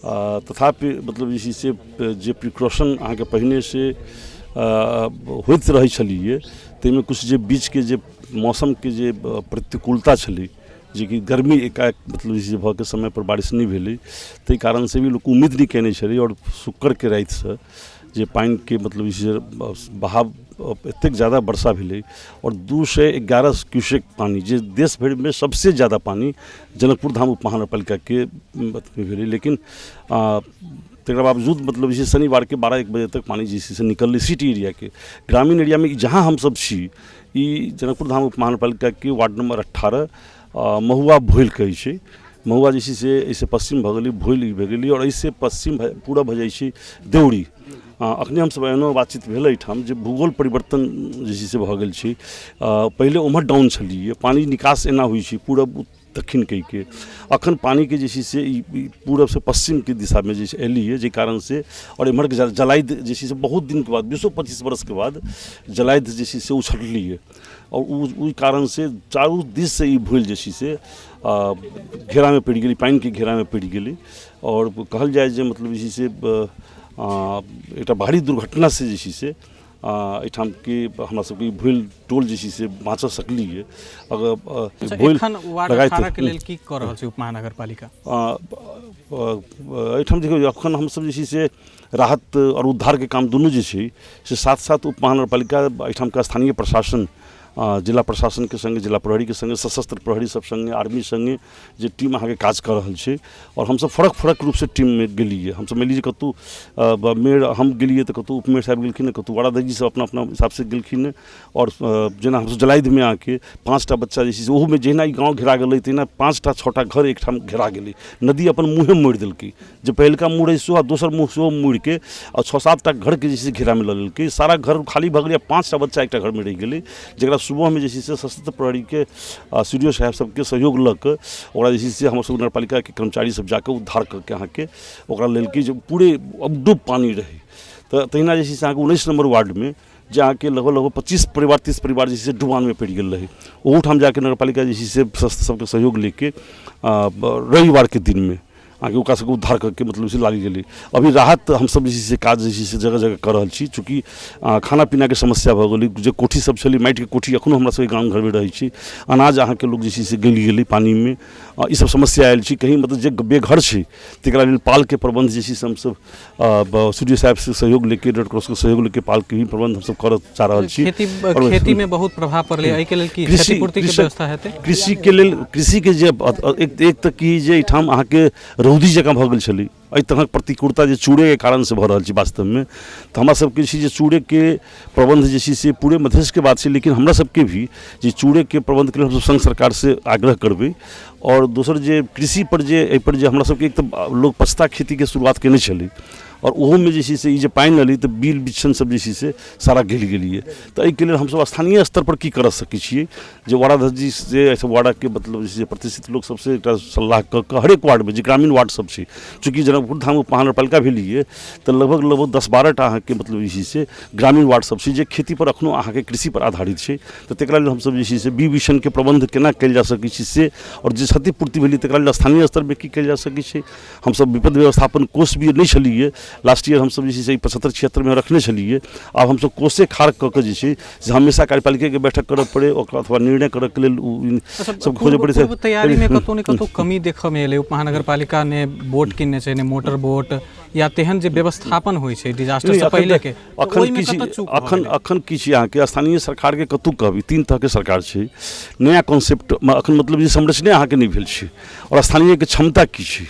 तथापि मतलब जे छै से जे प्रिकॉशन अहाँके पहिनेसँ होइत रहै छलियै ताहिमे किछु जे बीचके जे मौसमके जे प्रतिकूलता छलै, जेकि गर्मी एकाएक मतलब जे छै भऽ के समयपर बारिश नहि भेलै, ताहि कारणसँ भी लोक उम्मीद नहि कयने छलै और शुक्रके रातिसँ जे पानिके मतलब जे छै से बहाव एतेक ज्यादा वर्षा भेलै और 211 क्यूसेक पानि, जे देश भरिमे सबसे ज्यादा पानि जनकपुर धाम उप महानगरपालिकाके भेलै। लेकिन तकर बावजूद मतलब जे छै शनिवारके 12-1 बजे तक पानि जे छै से निकललै सिटी एरियाके। ग्रामीण एरियामे जहाँ हमसब छी ई जनकपुर धाम उप महानगरपालिकाके वार्ड नंबर 18 महुआ भोइल कहै छै। महुआ जे छै से एहिसँ पश्चिम भऽ गेलै, भोइल भऽ गेलै और एहिसँ पश्चिम पूरा भऽ जाइ छै देउरी। अखने हमसब एहनो बातचीत भेल एहिठाम जे भूगोल परिवर्तन जे छै से भऽ गेल छै। पहिले ओम्हर डाउन छलियै, पानि निकास एना होइ छै पूरब दक्षिण कहिके, अखन पानिके जे छै से ई पूरबसँ पश्चिमके दिशामे जे छै एलियै, जाहि कारणसँ और एम्हरके जलाइद जे छै से बहुत दिनके बाद 20-25 वर्षके बाद जलाइद जे छै से उछललियै और ओहि कारणसँ चारू दिससँ ई भूल जे छै से घेरामे पड़ि गेलै, पानिके घेरामे पड़ि गेलै। और कहल जाय जे मतलब जे छै से एकटा भारी दुर्घटनासँ जे छै से एहिठामके हमरा सबके ई भूल टोल जे छै से बाँच सकलियै। अगर भूल एखन वार्ड 18 के लेल की कऽ रहल छै उप महानगरपालिका? एहिठाम देखियौ एखन हमसब जे छै से राहत और उद्धारके काम दुनू जे छै से साथ साथ उप महानगरपालिका एहिठामके स्थानीय प्रशासन जिला प्रशासनके सङ्गे, जिला प्रहरीके सङ्गे, सशस्त्र प्रहरी सब सङ्गे, आर्मी सङ्गे जे टीम अहाँके काज कऽ रहल छै। आओर हमसब फरक फरक रूपसँ टीममे गेलियै। हमसब मानि लीजिए कतहु मेयर हम गेलियै तऽ कतहु उपमेयर साहब गेलखिन, कतहु वार्डाध्यक्ष जी सब अपना अपना हिसाबसँ गेलखिन। आओर जेना हमसब जलाइदमे अहाँके 5टा बच्चा जे छै से ओहूमे जहिना ई गाँव घेरा गेलै तहिना 5टा 6टा घर एकठाम घेरा गेलै। नदी अपन मुँहे मोड़ि देलकै, जे पहिलका मुँह रहै सेहो आ दोसर मुँह सेहो मोड़िके आ 6-7टा घरके जे छै से घेरामे लऽ लेलकै। सारा घर खाली भऽ गेलै आ 5टा बच्चा एकटा घरमे रहि गेलै, जकरा सुबहमे जे छै से सशस्त्र प्रहरीके सी डी ओ साहेब सबके सहयोग लऽ कऽ ओकरा जे छै से हमर सब नगरपालिकाके कर्मचारी सब जाकऽ उद्धार कऽ के अहाँके ओकरा लेलकै, जे पूरे डूब पानी रहै। तऽ तहिना जे छै से अहाँके 19 नम्बर वार्डमे जे अहाँके लगभग लगभग 25 परिवार 30 परिवार जे छै से डुबानमे पड़ि गेल रहै, ओहूठाम जाके नगरपालिका जे छै से सबके सहयोग लेके रविवारके दिनमे अहाँके ओकरा सबके उद्धार करके मतलब से लागि गेलै। अभी राहत हमसब जे छै से काज जे छै से जगह जगह कऽ रहल छी। चूँकि खाना पीनाके समस्या भऽ गेलै, जे कोठी सब छलै माटिके कोठी एखनो हमरा सबके गाम घरमे रहै छै, अनाज अहाँके लोक जे छै से गलि गेलै पानिमे, ई सब समस्या आयल छै। कहीं मतलब जे बेघर छै तकरा लेल पालके प्रबन्ध जे छै से हमसब सी डी ओ साहेबसँ सहयोग लेके, रेड क्रॉसके सहयोग लेके पालके भी प्रबन्ध हमसब करऽ चाह रहल छी। खेतीमे बहुत प्रभाव पड़लै, एहिके लेल की क्षतिपूर्तिके व्यवस्था हेतै? कृषिके लेल कृषिके जे एक तऽ की जे एहिठाम अहाँके रौदी जकाँ भऽ गेल छलै, एहि तरहक प्रतिकूलता जे चूड़ेके कारणसँ भऽ रहल छै वास्तवमे। तऽ हमरा सबके छै जे चूड़ेके प्रबन्ध जे छै से पूरे मधेशके बात छै, लेकिन हमरा सबके भी जे चूड़ेके प्रबन्धके लेल हमसब संघ सरकारसँ आग्रह करबै। आओर दोसर जे कृषिपर जे एहिपर जे हमरा सबके एक तऽ लोक पछता खेतीके शुरुआत केने छलै, आओर ओहोमे जे छै से ई जे पानि एलै तऽ बिल बिछन सब जे छै से सारा गलि गेलियै। तऽ एहिके लेल हमसब स्थानीय स्तरपर की करऽ सकै छियै जे वार्डाध्यक्ष जी से वार्डाके मतलब जे छै से प्रतिष्ठित लोक सबसँ एकटा सलाह कऽ कऽ हरेक वार्डमे जे ग्रामीण वार्ड सब छै, चूँकि जनकपुर धाम उपमहानगरपालिका भेलियै तऽ लगभग लगभग 10-12टा अहाँके मतलब जे छै से ग्रामीण वार्ड सब छै जे खेतीपर एखनो अहाँके कृषिपर आधारित छै। तऽ तकरा लेल हमसब जे छै से बी बिछनके प्रबन्ध केना कयल जा सकै छै से, आओर जे क्षतिपूर्ति भेलै तकरा लेल स्थानीय स्तरमे की कयल जा सकै छै। हमसब विपद व्यवस्थापन कोष भी नहि छलियै, लास्ट ईयर हमसब जे छै से 75-76मे रखने छलियै। आब हमसब कोषे खाड़ कऽ कऽ जे छै से हमेशा कार्यपालिकाके बैठक करऽ पड़ै ओकरा अथवा निर्णय करऽके लेल सब खोजऽ पड़ै छै। तैयारीमे कतहु ने कतहु कमी देखऽमे एलै। उपमहानगरपालिका ने बोट किनने छै, ने मोटर बोट या तेहन जे व्यवस्थापन होइ छै डिजास्टर से पहिले के, अखन अखन किछु अहाँके स्थानीय सरकारके कतहु कहबी 3 तरहके सरकार छै, नया कॉन्सेप्ट अखन मतलब जे संरचने अहाँके नहि भेल छै, आओर स्थानीयके क्षमता की छै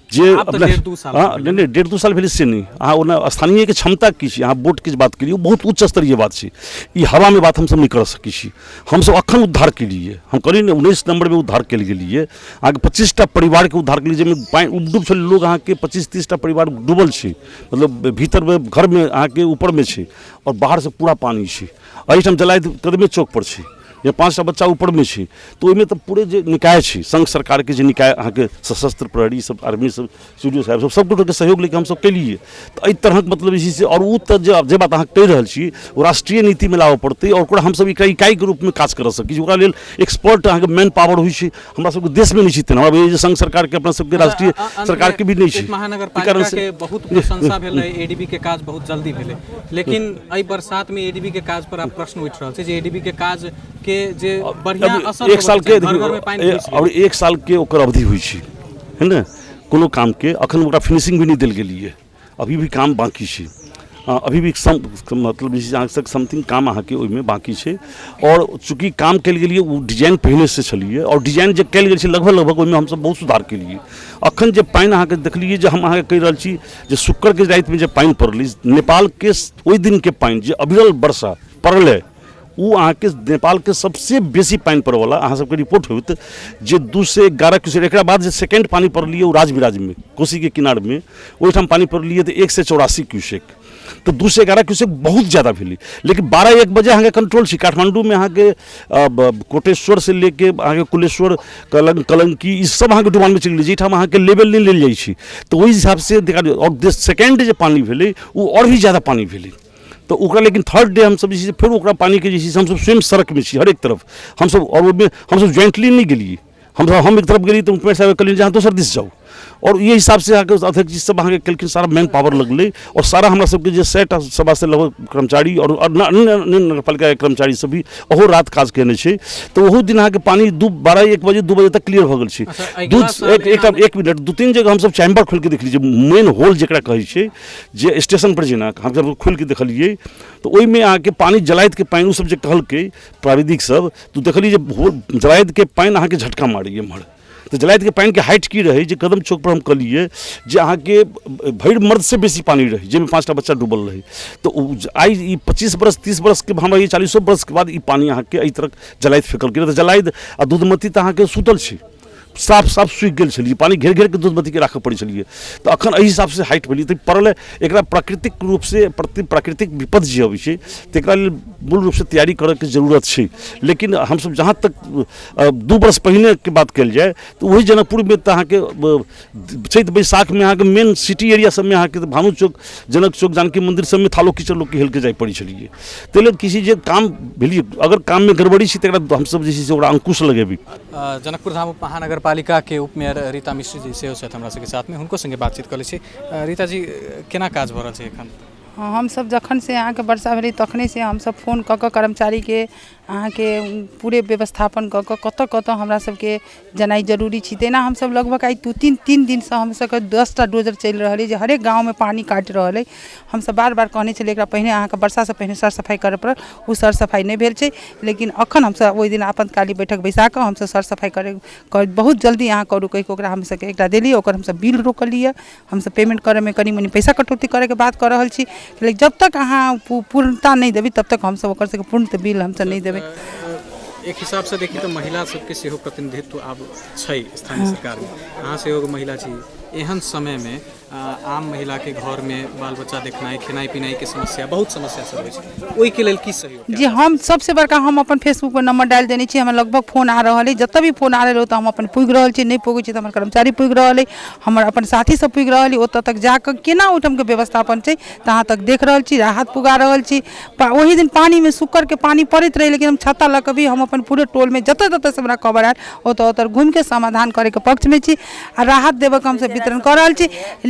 जे अपना नहि 1.5-2 साल भेलै से नहि, अहाँ ओना स्थानीयके क्षमता की छै। अहाँ बोटके बात केलियै, बहुत उच्च स्तरीय बात छै, ई हवामे बात हमसब नहि कऽ सकै छी। हमसब अखन उद्धार केलियै, हम कहलियै ने 19 नम्बरमे उद्धार कयल गेलियै, अहाँके 25टा परिवारके उद्धार केलियै, जाहिमे पानि उबडुब छलै लोक, अहाँके 25-30टा परिवार डूबल छै, मतलब भीतरमे घरमे अहाँके ऊपरमे छै आओर बाहरसँ पूरा पानि छै। एहिठाम जलायत कदमे चौकपर छै, या 5टा बच्चा ऊपरमे छै, तऽ ओहिमे तऽ पूरे जे निकाय छै संघ सरकारके जे निकाय अहाँके सशस्त्र प्रहरी सब, आर्मी सब, सी डी ओ साहेब सब सबगोटेके सहयोग लेके हमसब केलियै। तऽ एहि तरहक मतलब जे छै से, आओर ओ तऽ जे बात अहाँ कहि रहल छी ओ राष्ट्रीय नीतिमे लाबऽ पड़तै, आओर ओकरा हमसब इकाइके रूपमे काज करऽ सकै छी। ओकरा लेल एक्सपर्ट अहाँके मैन पावर होइ छै, हमरा सबके देशमे नहि छै तेना। हमरा जे संघ सरकारके अपना सबके राष्ट्रीय सरकारके भी नहि छै। महानगरपालिकाके बहुत प्रशंसा भेलै, एडीबी के काज बहुत जल्दी भेलै, लेकिन एहि बरसातमे एडीबी के काज पर आब प्रश्न उठि रहल छै जे एडीबी के काज के जे बढ़िया असर 1 साल के और 1 साल के ओकर अवधि होइ छै है ने कोनो कामके, अखन ओकरा फिनिशिंग भी नहि देल गेलियै, अभी भी काम बाँकी छै, अभी भी मतलब जे अहाँ समथिंग काम अहाँके ओहिमे बाँकी छै। आओर चूँकि काम कयल गेलियै ओ डिजाइन पहिनेसँ छलियै, आओर डिजाइन जे कयल गेल छै लगभग लगभग ओहिमे हमसब बहुत सुधार केलियै। अखन जे पानि अहाँके देखलियै जे हम अहाँके कहि रहल छी जे शुक्रके रातिमे जे पानि पड़लै नेपालके, ओहि दिनके पानि जे अविरल वर्षा पड़लै ओ अहाँके नेपालके सबसे बेसी पानि पड़ैवला अहाँ सबके रिपोर्ट होइत जे 211 क्यूसेक, एकरा बाद जे सेकेंड पानि पड़लियै ओ राजविराजमे कोसीके किनारमे ओहिठाम पानि पड़लियै तऽ 184 क्यूसेक, तऽ 211 क्यूसेक बहुत ज़्यादा भेलै। लेकिन 12-1 बजे अहाँके कंट्रोल छै। काठमांडूमे अहाँके कोटेश्वर से लेके अहाँके कुलेश्वर, कलंकी ई सब अहाँके डुबानमे चलि गेलै, जाहिठाम अहाँके लेवल नहि लेल जाइ छै। तऽ ओहि हिसाबसँ देखा आओर सेकेंड जे पानि भेलै ओ आओर भी ज़्यादा पानि भेलै, तऽ ओकरा लेकिन थर्ड डे हमसब जे छै से फेर ओकरा पानिके जे छै से हमसब स्वयं सड़कमे छी हरेक तरफ हमसब, आओर ओहिमे हमसब ज्वाइंटली नहि गेलियै, हमसब हम एक तरफ गेलियै तऽ उपमेयर साहब कहलियै जे अहाँ दोसर दिस जाउ, आओर एहि हिसाबसँ अहाँके अध्यक्ष जी सब अहाँके केलखिन, सारा मैन पावर लगलै आओर सारा हमरा सबके जे 100टा सभा से लगभग कर्मचारी आओर अन्य अन्य नगरपालिकाके कर्मचारी सब भी ओहो रात काज केने छै। तऽ ओहो दिन अहाँके पानि 2 12 1 बजे 2 बजे तक क्लियर भऽ गेल छै। अगिला साल एक मिनट, 2-3 जगह हमसब चैम्बर खोलिके देखलियै, जे मेन होल जकरा कहै छै, जे स्टेशन पर जेना हमसब खोलिके देखलियै तऽ ओहिमे अहाँके पानि जलायतके पानि ओसब जे कहलकै प्राविधिक सब, तऽ देखलियै जे जलायतके पानि अहाँके झटका मारैए एम्हर। तऽ जलायतके पानिके हाइट की रहै जे कदम चौक पर हम कहलियै जे अहाँके भरि मर्दसँ बेसी पानि रहै, जाहिमे 5टा बच्चा डूबल रहै। तऽ ओ आइ ई 25 बरस 30 बरसके हमरा ई 40 बरसके बाद ई पानि अहाँके एहि तरहक जलायत फेकलकै। तऽ जलायत आ दूधमती तऽ अहाँके सुतल छै, साफ साफ सूखि गेल छलियै, पानि घेर घेरके दूधमतीके राखऽ पड़ै छलियै। तऽ अखन एहि हिसाबसँ हाइट भेलै तऽ पड़ल एकरा प्राकृतिक रूपसँ प्राकृतिक विपद जे अबै छै तकरा लेल मूल रूपसँ तैयारी करऽके जरूरत छै। लेकिन हमसब जहाँ तक 2 बरस पहिनेके बात कयल जाय तऽ वही जनकपुरमे तऽ अहाँके चैत बैसाखमे अहाँके मेन सिटी एरिया सबमे अहाँके भानु चौक, जनक चौक, जानकी मन्दिर सबमे थालो कीचड़ लोकके हेलके जाय पड़ै छलियै। ताहि लेल किसी जे काम भेलियै, अगर काममे गड़बड़ी छै तकरा हमसब जे छै से ओकरा अंकुश लगेबै। जनकपुर धाम उप महानगरपालिका के उपमेयर रीता मिश्र जी सेहो छथि हमरा सबके साथमे, हुनको संगे बातचीत कऽ लै छी। रीता जी, केना काज भऽ रहल छै एखन? हमसब जखन से अहाँके वर्षा भेलै तखने से हमसब फोन कऽ कऽ कर्मचारीके अहाँके पूरे व्यवस्थापन कऽ कऽ कतऽ कतऽ हमरा सबके जेनाइ जरूरी छै। तेना हमसब लगभग आइ 2-3 दिनसँ हमसबके 10टा डोजर चलि रहल अइ जे हरेक गाँवमे पानि काटि रहल अइ। हमसब बार बार कहने छलियै एकरा पहिने अहाँके वर्षासँ पहिने सर सफाइ करऽ पड़त, ओ सर सफाइ नहि भेल छै। लेकिन अखन हमसब ओहि दिन आपतकालीन बैठक बैसा कऽ हमसब सर सफाइ करै बहुत जल्दी अहाँ करू कहि कऽ ओकरा हमसबके एकटा देलियै, ओकर हमसब बिल रोकलियै। हमसब पेमेंट करऽमे कनि मनि पैसा कटौती करैके बात कऽ रहल छी, लेकिन जब तक अहाँ पूर्णता नहि देबै तब तक हमसब ओकर सबके पूर्ण बिल हमसब नहि देबै। एक हिसाब से देखी तऽ महिला सबके सेहो प्रतिनिधित्व आब छै स्थानीय सरकारमे। अहाँ सेहो एगो महिला छी, एहन समयमे आम महिलाके घरमे बाल बच्चा देखनाइ, खेनाइ पिनाइके समस्या, बहुत समस्या सब होइ छै, ओहिके लेल की सहयोग? जी, हम सबसे बड़का हम अपन फेसबुक पर नंबर डालि देने छी, हमरा लगभग फोन आ रहल अइ, जतऽ भी फोन आ रहल ओतऽ हम अपन पुगि रहल छी, नहि पुगै छी तऽ हमर कर्मचारी पुगि रहल अइ, हमर अपन साथी सब पुगि रहल अइ। ओतऽ तक जाकऽ केना ओहिठामके व्यवस्थापन छै तहाँ तक देख रहल छी, राहत पुगा रहल छी। ओहि दिन पानिमे शुक्रके पानि पड़ैत रहै, लेकिन हम छत्ता लऽ कऽ भी हम अपन पूरे टोलमे जतऽ जतऽसँ हमरा खबर आयल ओतऽ ओतऽ घुमिके समाधान करैके पक्षमे छी आ राहत देबऽके हमसब वितरण कऽ रहल छी।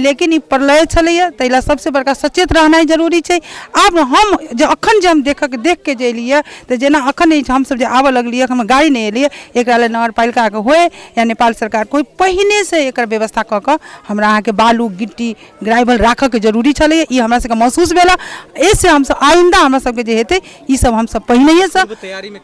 लेकिन ई प्रलय छलैए, ताहि लए सबसँ बड़का सचेत रहनाइ जरूरी छै। आब हम जे अखन जे हम देखके जे एलियै तऽ जेना अखन हमसब जे आबऽ लगलियै, हमर गाड़ी नहि एलियै, एकरा लेल नगरपालिकाके होइ या नेपाल सरकारके होइ, पहिनेसँ एकर व्यवस्था कऽ कऽ हमरा अहाँके बालू गिट्टी ग्राइवल राखऽके जरूरी छलैए। ई हमरा सबके महसूस भेल। एहिसँ हमसब आइन्दा हमरा सबके जे हेतै ई सब हमसब पहिनहिएसँ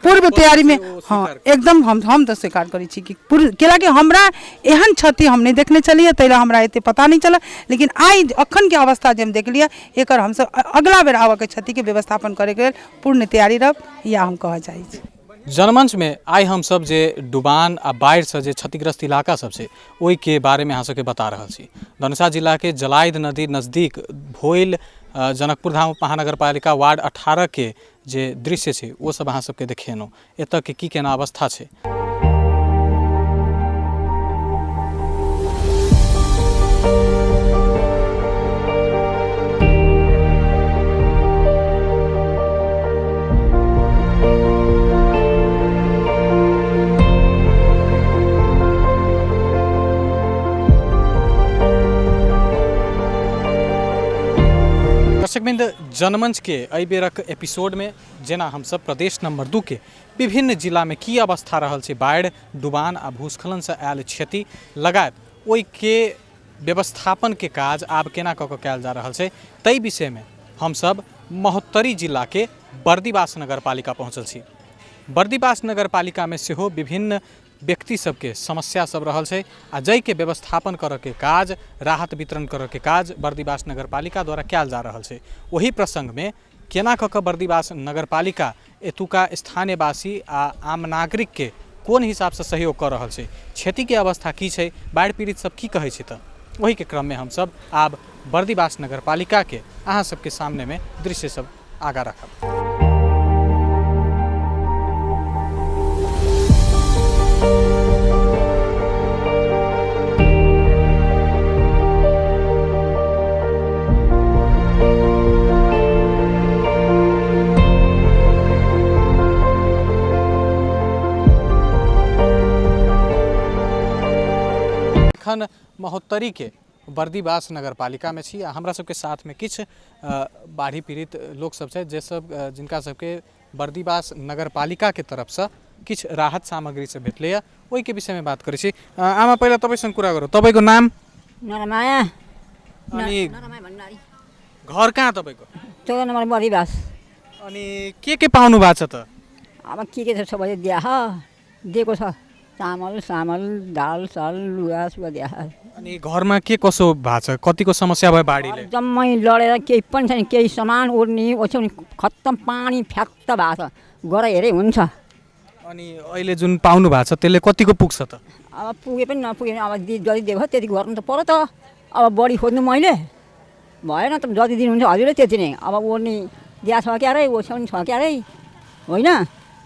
पूर्व तैयारीमे, हाँ एकदम हम तऽ स्वीकार करै छी कि पूर्व, कैलाकि हमरा एहन क्षति हम नहि देखने छलियै, ताहि लए हमरा एते पता नहि चलल। लेकिन आइ अखनके अवस्था जे हम देखलियै एकर हमसब अगला बेर आबऽके क्षतिके व्यवस्थापन करैके लेल पूर्ण तैयारी रहब, इएह हम कहऽ चाहै छी। जनमंचमे आइ हमसब जे डुबान आ बाढ़िसँ जे क्षतिग्रस्त इलाका सब छै ओहिके बारेमे अहाँ सबके बता रहल छी। धनुषा जिलाके जलायद नदी नजदीक भोइल जनकपुर धाम महानगरपालिका वार्ड 18 के जे दृश्य छै ओ सब अहाँ सबके देखेलहुँ, एतऽके की केना अवस्था छै। दर्शकवृंद, जनमंच के एहि बेरक एपिसोडमे जेना हमसब प्रदेश नंबर 2 के विभिन्न जिलामे की अवस्था रहल छै, बाढ़ि, डुबान आ भूस्खलनसँ आयल क्षति लगायत ओहिके व्यवस्थापनके काज आब केना कऽ कऽ कयल जा रहल छै ताहि विषयमे हमसब महोत्तरी जिलाके बर्दिवास नगरपालिका पहुँचल छी। बर्दिवास नगरपालिकामे सेहो विभिन्न व्यक्ति सबके समस्या सब रहल छै आ जाहिके व्यवस्थापन करऽके काज, राहत वितरण करऽके काज बर्दिवास नगरपालिका द्वारा कयल जा रहल छै। ओहि प्रसङ्गमे केना कऽ कऽ बर्दिवास नगरपालिका एतुका स्थानीयवासी आ आम नागरिकके कोन हिसाबसँ सहयोग कऽ रहल छै, क्षतिके अवस्था की छै, बाढ़ि पीड़ित सब की कहै छै, तऽ ओहिके क्रममे हमसब आब बर्दिवास नगरपालिकाके अहाँ सबके सामनेमे दृश्य सब आगाँ राखब। एखन महोत्तरीके बर्दीबास नगरपालिकामे छी आ हमरा सबके साथमे किछु बाढ़ि पीड़ित लोकसब छथि जे सब जिनका सबके बर्दीबास नगरपालिकाके तरफसँ किछु राहत सामग्री सब भेटलैए, ओहिके विषयमे बात करै छी। आमा, पहिला तपाईँसँग कुरा गरौँ। तपाईँको नाम? नरमाया। अनि घर कहाँ तपाईँको? 14 नम्बर बर्दीबास। अनि के पाउनु भएको छ त? अब के छ सबै दिया दिएको छ, चामल सामल दाल साल लुगा सुगा दिया। अनि घरमा के कसो भएको छ, कतिको समस्या भयो बाढीले? जम्मै लडेर केही पनि छैन, केही सामान ओर्ने ओछ्याउने खत्तम, पानी फ्यात्त भएको छ, गएर हेरे हुन्छ। अनि अहिले जुन पाउनु भएको छ त्यसले कतिको पुग्छ त? अब पुगे पनि नपुगे पनि अब जति दिएको त्यति गर्नु त पर्यो त। अब बढी खोज्नु मैले भएन त, जति दिनुहुन्छ हजुरले त्यति नै। अब ओर्ने दिया छ क्यारे, ओछ्याउने छ क्यारे, होइन?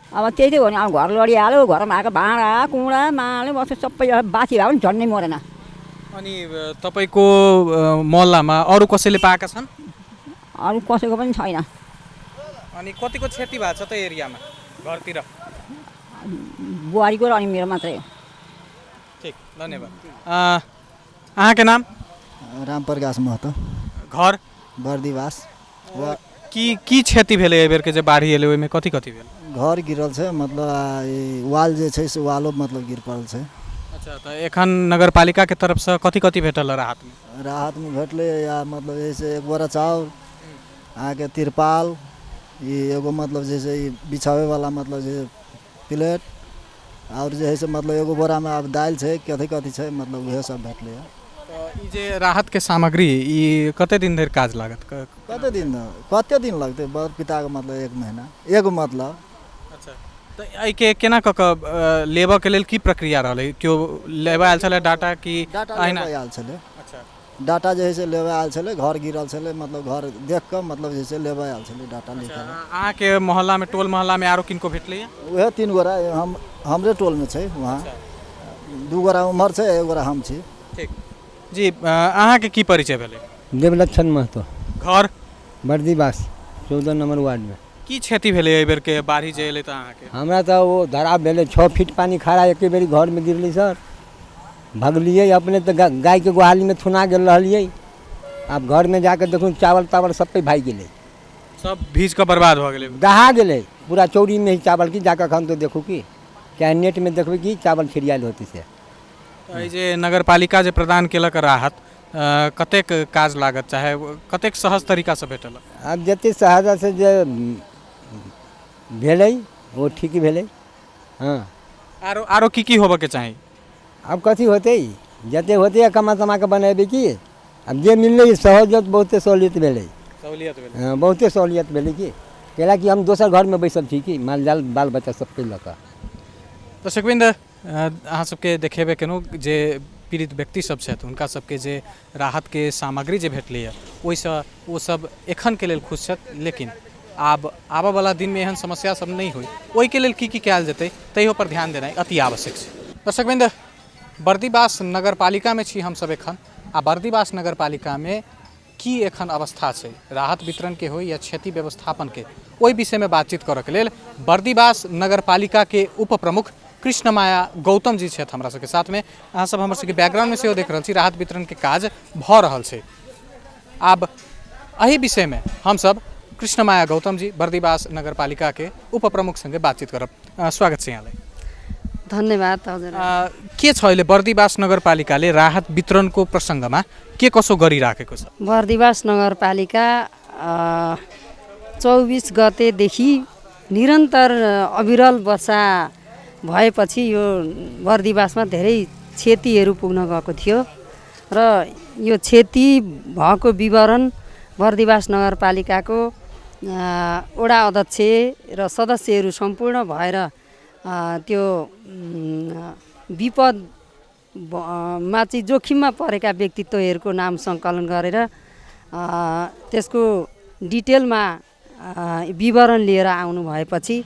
अब त्यही त हो नि। अब घर लडिहाल्यो, घरमा आएको भाँडा कुँडा माले बस्यो सबै बासी भए पनि झन्डै मरेन। अनि तपाईँको मोहल्लामा अरू कसैले पाएका छन्? अरू कसैको पनि छैन। अनि कतिको क्षति भएको छ त एरियामा घरतिर? बुहारीको र अनि मेरो मात्रै हो। ठिक, धन्यवाद। अहाँके नाम? रामप्रकाश महतो। घर? बर्दीवास। की की क्षति भेलै एहि बेरके जे बाढ़ि एलै ओहिमे कथी कथी भेल? घर गिरल छै, मतलब वाल जे छै से वालो मतलब गिर पड़ल छै। अच्छा, तऽ एखन नगरपालिकाके तरफसँ कथी कथी भेटल राहतमे? राहतमे भेटलै या मतलब जे छै एक बोरा चाउर, अहाँके तिरपाल, ई एगो मतलब जे छै ई बिछाबैवला मतलब जे प्लेट, आओर जे है से मतलब एगो बोरामे आब दालि छै, कथी कथी छै, मतलब उएह सब भेटलै। तऽ ई जे राहतके सामग्री ई कते दिन धरि काज लागत? कते दिन, कते दिन लगतै? बर पिताके मतलब एक महीना एगो मतलब। अच्छा, तऽ एहिके केना कऽ कऽ लेबऽके लेल की प्रक्रिया रहलै? केओ लेबऽ आयल छलै डाटा कि डाटा लेबऽ आयल छलै? अच्छा, डाटा जे है से लेबऽ आयल छलै, घर गिरल छलै, मतलब घर देख कऽ मतलब जे छै लेबऽ आयल छलै डाटा लिखऽ। अहाँके मोहल्लामे टोल मोहल्लामे आरो किनको भेटलैए? उएह 3 गोरा हम हमरे टोलमे छै, वहाँ 2 गोरा उम्हर छै, 1 गोरा हम छी। ठीक जी, अहाँके की परिचय भेलै? देवलक्षण महतो। घर? बर्दीबास 14 नम्बर वार्डमे। की क्षति भेलै एहि बेरके बाढ़ि जे एलै तऽ अहाँके? हमरा तऽ ओ धराब भेलै, 6 फीट पानी खड़ा एके बेरी घरमे गिरलै सर। भगलियै अपने तऽ गायके गोहालीमे थुना गेल रहलियै। आब घरमे जाकऽ देखू चावल तावल सब भागि गेलै, सब भीज कऽ बर्बाद भऽ गेलै, दहा गेलै पूरा चौरीमे ही चावल। की जाकऽ एखन तो देखू की चाहे नेटमे देखबै कि चावल छिड़ियायल होतै से। एहि जे नगरपालिका जे प्रदान केलक राहत, कतेक काज लागत, चाहे कतेक सहज तरीकासँ भेटल? आब जतेक सहजसँ जे भेलै ओ ठीक भेलै। हँ, आरो आरो की की होबऽके चाही? आब कथी होतै, जतेक होतै कमा तमा कऽ बनेबै की। आब जे मिललै सहूलियत, बहुते सहूलियत भेलै, सहूलियत भेलै, हँ बहुते सहूलियत भेलै। की कैलाकि हम दोसर घरमे बैसल छी कि माल जाल बाल बच्चा सबके लऽ कऽ। दर्शकवृन्द, अहाँ सबके देखेबे केलहुँ जे पीड़ित व्यक्ति सब छथि हुनका सबके जे राहतके सामग्री जे भेटलैए ओहिसँ ओ सब एखनके लेल खुश छथि, लेकिन आब आबऽवला दिनमे एहन समस्या सब नहि होइ ओहिके लेल की की कयल जेतै तहियो पर ध्यान देनाइ अति आवश्यक छै। दर्शकवृन्द, बर्दीबास नगरपालिकामे छी हमसब एखन, आ बर्दीबास नगरपालिकामे की एखन अवस्था छै राहत वितरणके होइ या क्षति व्यवस्थापनके, ओहि विषयमे बातचीत करऽके लेल बर्दीबास नगरपालिकाके उप प्रमुख कृष्णमाया गौतम जी छथि हमरा सबके साथमे। अहाँ सब हमर सबके बैकग्राउंडमे सेहो देख रहल छी राहत वितरणके काज भऽ रहल छै। आब एहि विषयमे हमसब कृष्णमाया गौतम जी बर्दीबास नगरपालिकाके उप प्रमुख सँगे बातचीत करब। स्वागत छ यहाँलाई। धन्यवाद हजुर। के छ अहिले बर्दीबास नगरपालिकाले राहत वितरणको प्रसङ्गमा के कसो गरिराखेको छ? बर्दीबास नगरपालिका 24 गतेदेखि निरन्तर अविरल वर्षा भएपछि यो बर्दीबासमा धेरै क्षतिहरू पुग्न गएको थियो र यो क्षति भएको विवरण बर्दीबास नगरपालिकाको वडा अध्यक्ष र सदस्यहरू सम्पूर्ण भएर त्यो विपदमा चाहिँ जोखिममा परेका व्यक्तित्वहरूको नाम सङ्कलन गरेर त्यसको डिटेलमा विवरण लिएर आउनु भएपछि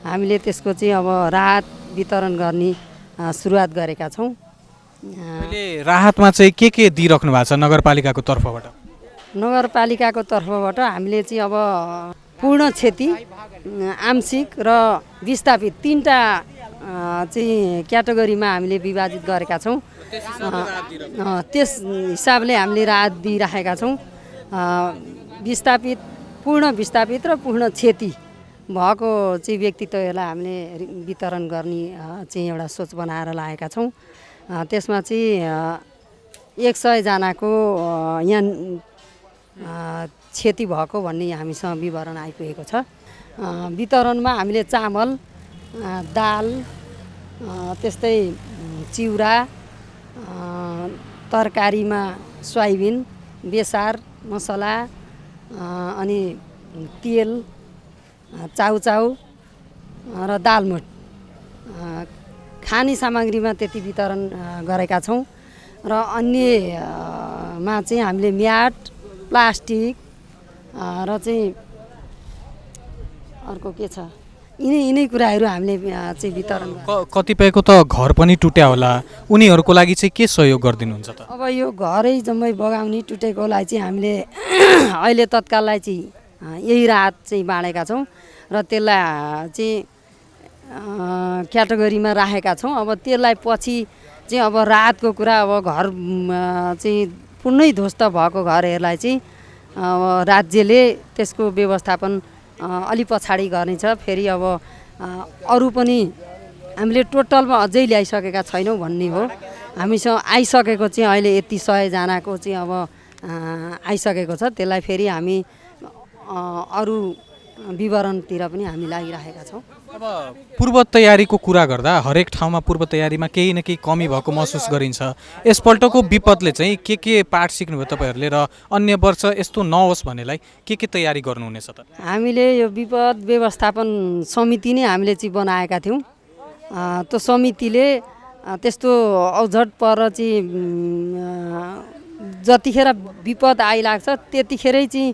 हामीले त्यसको चाहिँ अब राहत वितरण गर्ने सुरुवात गरेका छौँ। अहिले राहतमा चाहिँ के दिइराख्नु भएको छ नगरपालिकाको तर्फबाट? नगरपालिकाको तर्फबाट हामीले चाहिँ अब पूर्ण क्षति, आंशिक र विस्थापित तीनटा चाहिँ क्याटेगोरीमा हामीले विभाजित गरेका छौँ। त्यस हिसाबले हामीले राहत दिइराखेका छौँ। विस्थापित, पूर्ण विस्थापित र पूर्ण क्षति भएको चाहिँ व्यक्तित्वहरूलाई हामीले वितरण गर्ने चाहिँ एउटा सोच बनाएर लागेका छौँ। त्यसमा चाहिँ 100 जनाको यहाँ क्षति भएको भन्ने हामीसँग विवरण आइपुगेको छ। वितरणमा हामीले चामल, दाल, त्यस्तै चिउरा, तरकारीमा सोयाबिन, बेसार, मसला अनि तेल, चाउचाउ र दालमोठ खाने सामग्रीमा त्यति वितरण गरेका छौँ। र अन्यमा चाहिँ हामीले म्याट, प्लास्टिक र चाहिँ अर्को के छ, यिनै कुराहरू हामीले चाहिँ वितरण। कतिपयको त घर पनि टुट्या होला, उनीहरूको लागि चाहिँ के सहयोग गरिदिनुहुन्छ त? अब यो घरै जम्मै बगाउने टुटेकोलाई चाहिँ हामीले अहिले तत्काललाई चाहिँ यही राहत चाहिँ बाँडेका छौँ र त्यसलाई चाहिँ क्याटेगोरीमा राखेका छौँ। अब त्यसलाई पछि चाहिँ अब राहतको कुरा, अब घर चाहिँ पूर्णै ध्वस्त भएको घरहरूलाई चाहिँ अब राज्यले त्यसको व्यवस्थापन अलि पछाडि गर्नेछ। फेरि अब अरू पनि हामीले टोटलमा अझै ल्याइसकेका छैनौँ भन्ने हो। हामीसँग आइसकेको चाहिँ अहिले यति 100 जनाको चाहिँ अब आइसकेको छ। त्यसलाई फेरि हामी अरू विवरणतिर पनि हामी लागिरहेका छौँ। अब पूर्व तयारीको कुरा गर्दा हरेक ठाउँमा पूर्व तयारीमा केही न केही कमी भएको महसुस गरिन्छ। यसपल्टको विपदले चाहिँ के पाठ सिक्नुभयो तपाईँहरूले र अन्य वर्ष यस्तो नहोस् भन्नेलाई के तयारी गर्नुहुनेछ त? हामीले यो विपद व्यवस्थापन समिति नै हामीले चाहिँ बनाएका थियौँ। त्यो समितिले त्यस्तो औझट पर चाहिँ जतिखेर विपद आइलाग्छ त्यतिखेरै चाहिँ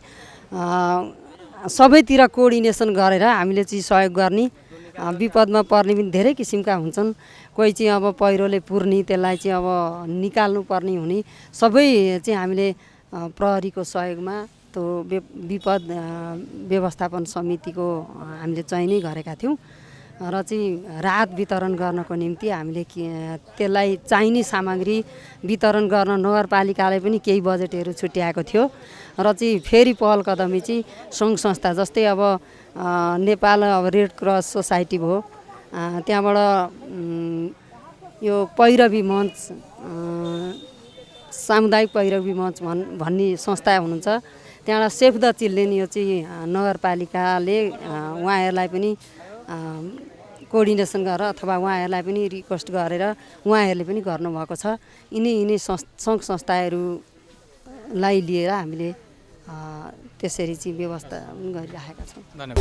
सबैतिर कोअर्डिनेसन गरेर हामीले चाहिँ सहयोग गर्ने। विपदमा पर्ने पनि धेरै किसिमका हुन्छन्, कोही चाहिँ अब पहिरोले पुर्ने, त्यसलाई चाहिँ अब निकाल्नु पर्ने हुने, सबै चाहिँ हामीले प्रहरीको सहयोगमा त्यो विपद व्यवस्थापन समितिको हामीले चयनै गरेका थियौँ र चाहिँ राहत वितरण गर्नको निम्ति हामीले त्यसलाई चाहिने सामग्री वितरण गर्न नगरपालिकाले पनि केही बजेटहरू छुट्याएको थियो र चाहिँ फेरि पहल कदमी चाहिँ सङ्घ संस्था जस्तै अब नेपाल अब रेड क्रस सोसाइटी भयो, त्यहाँबाट यो पैरवी मञ्च, सामुदायिक पैरवी मञ्च भन्ने संस्था हुनुहुन्छ, त्यहाँबाट सेभ the children यो चाहिँ नगरपालिकाले उहाँहरूलाई पनि कोअर्डिनेसन गरेर अथवा उहाँहरूलाई पनि रिक्वेस्ट गरेर उहाँहरूले पनि गर्नुभएको छ। यिनै सङ्घ संस्थाहरूलाई लिएर हामीले त्यसरी चाहिँ व्यवस्था गरिराखेका छौँ। धन्यवाद।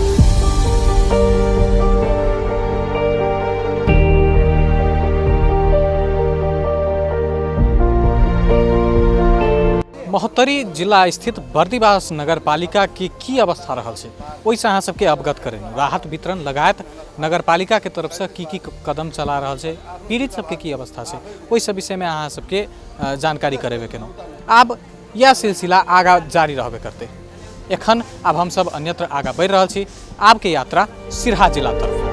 महोत्तरी जिला स्थित बर्दिवास नगरपालिका के अवस्था रहल छै ओहिसँ अहाँ सबके अवगत करेन। राहत वितरण लगायत नगरपालिका के तरफ से की कदम चला रहल छै, पीड़ित सबके की अवस्था छै, ओहि सब विषय में अहाँ सबके जानकारी करेबे केलहुँ। आब यह सिलसिला आगा जारी रहबे करते। एखन आब हम सब अन्यत्र आगा बढ़ि रहल छी। आबके यात्रा सिरहा जिला तरफ।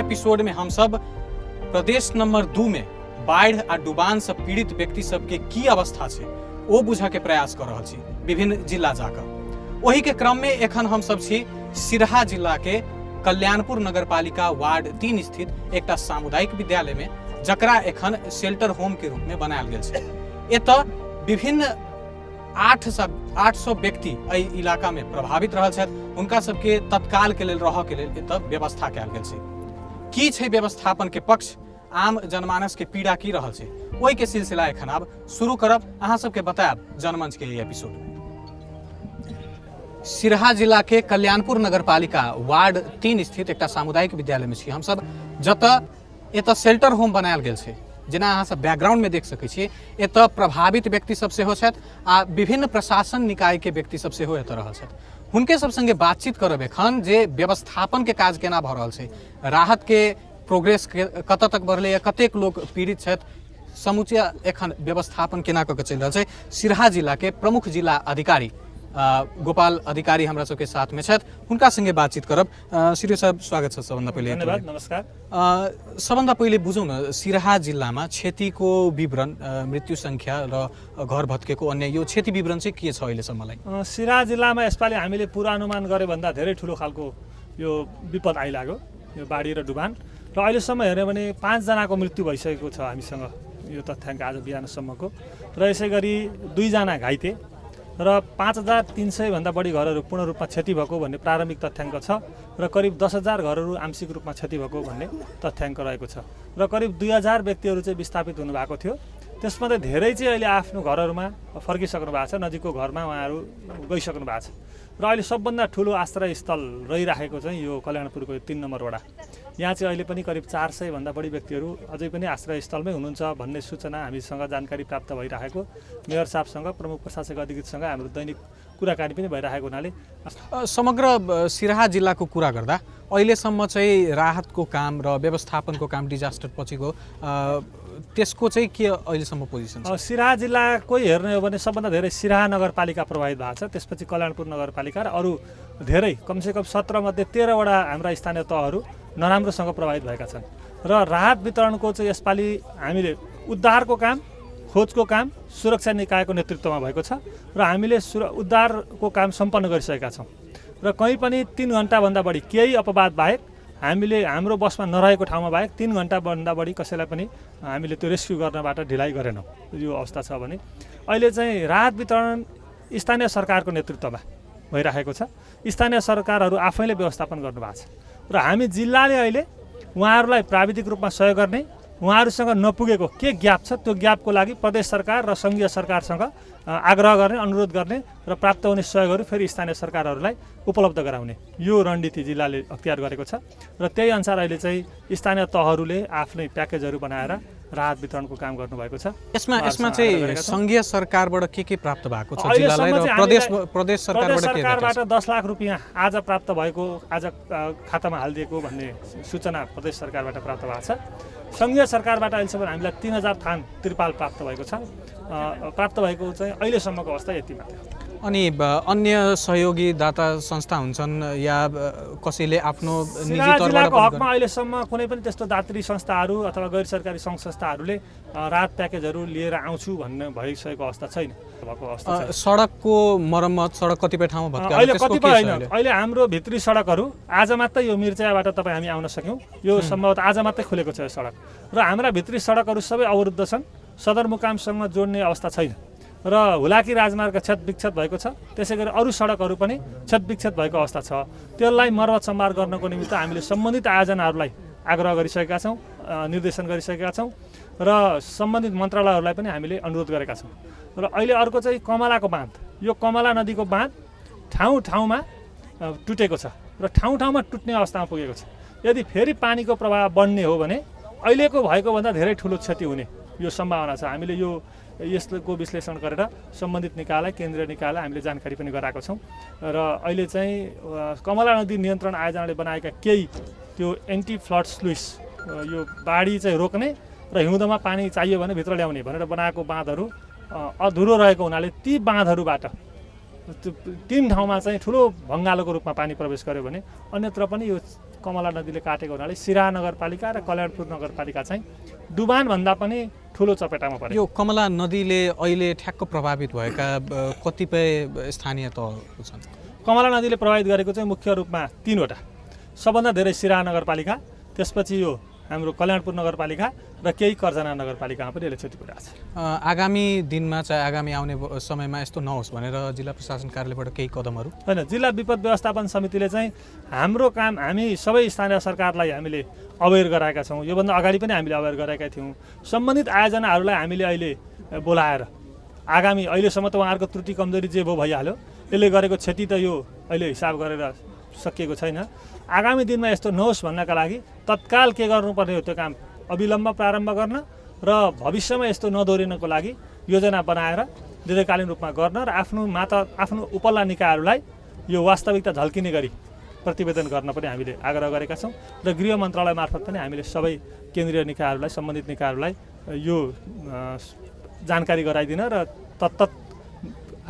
एपिसोड में हम सब प्रदेश नंबर 2 में बाढ़ि आ डुबान से पीड़ित व्यक्ति सबके की अवस्था छै ओ बुझऽ के प्रयास कर रहल छी विभिन्न जिला जाकर। ओही के क्रम में एखन हम सब छी सिरहा जिला के कल्याणपुर नगरपालिका वार्ड 3 स्थित एकटा सामुदायिक विद्यालय में, जकरा एखन शेल्टर होम के रूप में बनायल गेल छै। एतऽ विभिन्न 800 व्यक्ति एहि इलाका में प्रभावित रहल छथि। हुनका सबके तत्काल के लेल रहऽ के लेल एतऽ व्यवस्था कयल गेल छै। की छै व्यवस्थापन के पक्ष आम जनमानस के पीड़ा की रहल छै, ओहि के सिलसिला एखन आब शुरू करब। अहाँ सबके बतायब जनमंच के एपिसोड में। सिरहा जिला के कल्याणपुर नगरपालिका वार्ड 3 स्थित एकटा सामुदायिक विद्यालय में छी हमसब, जतऽ एतऽ शेल्टर होम बनायल गेल छै। जेना अहाँ सब बैकग्राउंड में देख सकै छी, एतऽ प्रभावित व्यक्ति सब सेहो छथि आ विभिन्न प्रशासन निकाय के व्यक्ति सब सेहो एतऽ रहल छथि। हुनके सब संगे बातचीत करब एखन जे व्यवस्थापन के काज केना भऽ रहल छै, राहत के प्रोग्रेस कतऽ तक बढ़लैए, कतेक लोक पीड़ित छथि, समूचा एखन व्यवस्थापन केना कऽ के चलि रहल छै। सिरहा जिलाके प्रमुख जिला अधिकारी गोपाल अधिकारी हमरा सबके साथमे छथि, हुनका संगे बातचीत करब। श्री साहब, स्वागत छ सबभन्दा पहिले। धन्यवाद, नमस्कार। सबभन्दा पहिले बुझौँ न, सिरहा जिल्लामा क्षतिको विवरण, मृत्यु सङ्ख्या र घर भत्केको अन्य यो क्षति विवरण चाहिँ के छ अहिलेसम्मलाई? सिरहा जिल्लामा यसपालि हामीले पूर्वानुमान गरे भन्दा धेरै ठुलो खालको यो विपद आइलाग्यो, यो बाढी र डुबान। र अहिलेसम्म हेऱ्यो भने 5 जनाको मृत्यु भइसकेको छ हामीसँग यो तथ्याङ्क आज बिहानसम्मको। र यसै गरी 2 जना घाइते र 5300 भन्दा बढी घरहरू पूर्ण रूपमा क्षति भएको भन्ने प्रारम्भिक तथ्याङ्क छ र करिब 10,000 घरहरू आंशिक रूपमा क्षति भएको भन्ने तथ्याङ्क रहेको छ र करिब 2000 व्यक्तिहरू चाहिँ विस्थापित हुनुभएको थियो। त्यसमध्ये धेरै चाहिँ अहिले आफ्नो घरहरूमा फर्किसक्नु भएको छ, नजिकको घरमा उहाँहरू गइसक्नु भएको छ। र अहिले सबभन्दा ठुलो आश्रयस्थल रहिराखेको चाहिँ यो कल्याणपुरको 3 नम्बर वडा। यहाँ चाहिँ अहिले पनि करिब 400 भन्दा बढी व्यक्तिहरू अझै पनि आश्रयस्थलमै हुनुहुन्छ भन्ने सूचना हामीसँग जानकारी प्राप्त भइराखेको, मेयर साहबसँग, प्रमुख प्रशासक अधिकृतसँग हाम्रो दैनिक कुराकानी पनि भइराखेको हुनाले समग्र सिरहा जिल्लाको कुरा गर्दा अहिलेसम्म चाहिँ राहतको काम र व्यवस्थापनको काम डिजास्टर पछिको त्यसको चाहिँ के अहिलेसम्म पोजिसन छ? सिरहा जिल्लाकै हेर्ने हो भने सबभन्दा धेरै सिरहा नगरपालिका प्रभावित भएको छ, त्यसपछि कल्याणपुर नगरपालिका र अरू धेरै, कमसेकम 17 मध्ये 13 वटा हाम्रा स्थानीय तहहरू नराम्रोसँग प्रभावित भएका छन्। र राहत वितरणको चाहिँ यसपालि हामीले उद्धारको काम, खोजको काम सुरक्षा निकायको नेतृत्वमा भएको छ र हामीले उद्धारको काम सम्पन्न गरिसकेका छौँ र कहीँ पनि 3 घन्टाभन्दा बढी केही अपवाद बाहेक हामीले हाम्रो बसमा नरहेको ठाउँमा बाहेक 3 घन्टाभन्दा बढी कसैलाई पनि हामीले त्यो रेस्क्यु गर्नबाट ढिलाइ गरेनौँ। यो अवस्था छ भने अहिले चाहिँ राहत वितरण स्थानीय सरकारको नेतृत्वमा भइराखेको छ। स्थानीय सरकारहरू आफैले व्यवस्थापन गर्नुभएको छ र हामी जिल्लाले अहिले उहाँहरूलाई प्राविधिक रूपमा सहयोग गर्ने, उहाँहरूसँग नपुगेको के ग्याप छ त्यो ग्यापको लागि प्रदेश सरकार र सङ्घीय सरकारसँग आग्रह गर्ने, अनुरोध गर्ने र प्राप्त हुने सहयोगहरू फेरि स्थानीय सरकारहरूलाई उपलब्ध गराउने यो रणनीति जिल्लाले अख्तियार गरेको छ। र त्यही अनुसार अहिले चाहिँ स्थानीय तहहरूले आफ्नै प्याकेजहरू बनाएर राहत वितरणको काम गर्नुभएको छ। यसमा चाहिँ सङ्घीय सरकारबाट के प्राप्त भएको छ जिल्लालाई र प्रदेश सरकारबाट? 10 लाख रुपियाँ आज प्राप्त भएको, आज खातामा हालिदिएको भन्ने सूचना प्रदेश सरकारबाट प्राप्त भएको छ। सङ्घीय सरकारबाट अहिलेसम्म हामीलाई 3000 थान त्रिपाल प्राप्त भएको छ। प्राप्त भएको चाहिँ अहिलेसम्मको अवस्था यति मात्रै। अनि अन्य सहयोगी दाता संस्था हुन्छन् या कसैले आफ्नो निजी तौरबाट हकमा अहिलेसम्म कुनै पनि त्यस्तो दात्री संस्थाहरू अथवा गैर सरकारी सङ्घ संस्थाहरूले राहत प्याकेजहरू लिएर आउँछु भन्ने भइसकेको अवस्था छैन भएको अवस्था। सडकको मरम्मत, सडक कतिपय ठाउँमा भत्कियो, अहिले कतिपय होइन। अहिले हाम्रो भित्री सडकहरू आज मात्रै यो मिर्चाबाट तपाईँ हामी आउन सक्यौँ, यो सम्भवतः आज मात्रै खुलेको छ यो सडक। र हाम्रा भित्री सडकहरू सबै अवरुद्ध छन्, सदरमुकामसँग जोड्ने अवस्था छैन र हुलाकी राजमार्ग क्षतविक्षत भएको छ। त्यसै गरी अरू सडकहरू पनि क्षतविक्षत भएको अवस्था छ। त्यसलाई मर्मत सम्भार गर्नको निमित्त हामीले सम्बन्धित आयोजनाहरूलाई आग्रह गरिसकेका छौँ, निर्देशन गरिसकेका छौँ र सम्बन्धित मन्त्रालयहरूलाई पनि हामीले अनुरोध गरेका छौँ। र अहिले अर्को चाहिँ कमलाको बाँध, यो कमला नदीको बाँध ठाउँ ठाउँमा टुटेको छ र ठाउँ ठाउँमा टुट्ने अवस्थामा पुगेको छ। यदि फेरि पानीको प्रवाह बढ्ने हो भने अहिलेको भएको भन्दा धेरै ठुलो क्षति हुने यो सम्भावना छ। हामीले यो यसको विश्लेषण गरेर सम्बन्धित निकायलाई, केन्द्रीय निकायलाई हामीले जानकारी पनि गराएको छौँ। र अहिले चाहिँ कमला नदी नियन्त्रण आयोजनाले बनाएका केही त्यो एन्टी फ्लड स्लुइस, यो बाढी चाहिँ रोक्ने र हिउँदमा पानी चाहियो भने भित्र ल्याउने भनेर बनाएको बाँधहरू अधुरो रहेको हुनाले ती बाँधहरूबाट 3 ठाउँमा चाहिँ ठुलो भङ्गालोको रूपमा पानी प्रवेश गर्यो भने अन्यत्र पनि यो कमला नदीले काटेको हुनाले सिराहा नगरपालिका र कल्याणपुर नगरपालिका चाहिँ डुबानभन्दा पनि ठुलो चपेटामा पर्यो। यो कमला नदीले अहिले ठ्याक्क प्रभावित भएका कतिपय स्थानीय तहहरू छन्? कमला नदीले प्रभावित गरेको चाहिँ मुख्य रूपमा 3 वटा, सबभन्दा धेरै सिराहा नगरपालिका, त्यसपछि यो हाम्रो कल्याणपुर नगरपालिका र केही कर्जना नगरपालिकामा पनि यसले क्षति पुर्याएको छ। आगामी दिनमा चाहिँ आगामी आउने समयमा यस्तो नहोस् भनेर जिल्ला प्रशासन कार्यालयबाट केही कदमहरू? होइन, जिल्ला विपद व्यवस्थापन समितिले चाहिँ हाम्रो काम, हामी सबै स्थानीय सरकारलाई हामीले अवेर गराएका छौँ। योभन्दा अगाडि पनि हामीले अवेर गराएका थियौँ। सम्बन्धित आयोजनाहरूलाई हामीले अहिले बोलाएर आगामी, अहिलेसम्म त उहाँहरूको त्रुटि कमजोरी जे भयो भइहाल्यो, यसले गरेको क्षति त यो अहिले हिसाब गरेर सकिएको छैन। आगामी दिनमा यस्तो नहोस् भन्नका लागि तत्काल के गर्नुपर्ने हो त्यो काम अविलम्ब प्रारम्भ गर्न र भविष्यमा यस्तो नदोहोरिनको लागि योजना बनाएर दीर्घकालीन रूपमा गर्न र आफ्नो आफ्नो उपल्ला निकायहरूलाई यो वास्तविकता झल्किने गरी प्रतिवेदन गर्न पनि हामीले आग्रह गरेका छौँ। र गृह मन्त्रालय मार्फत पनि हामीले सबै केन्द्रीय निकायहरूलाई, सम्बन्धित निकायहरूलाई यो जानकारी गराइदिन र तत्तत्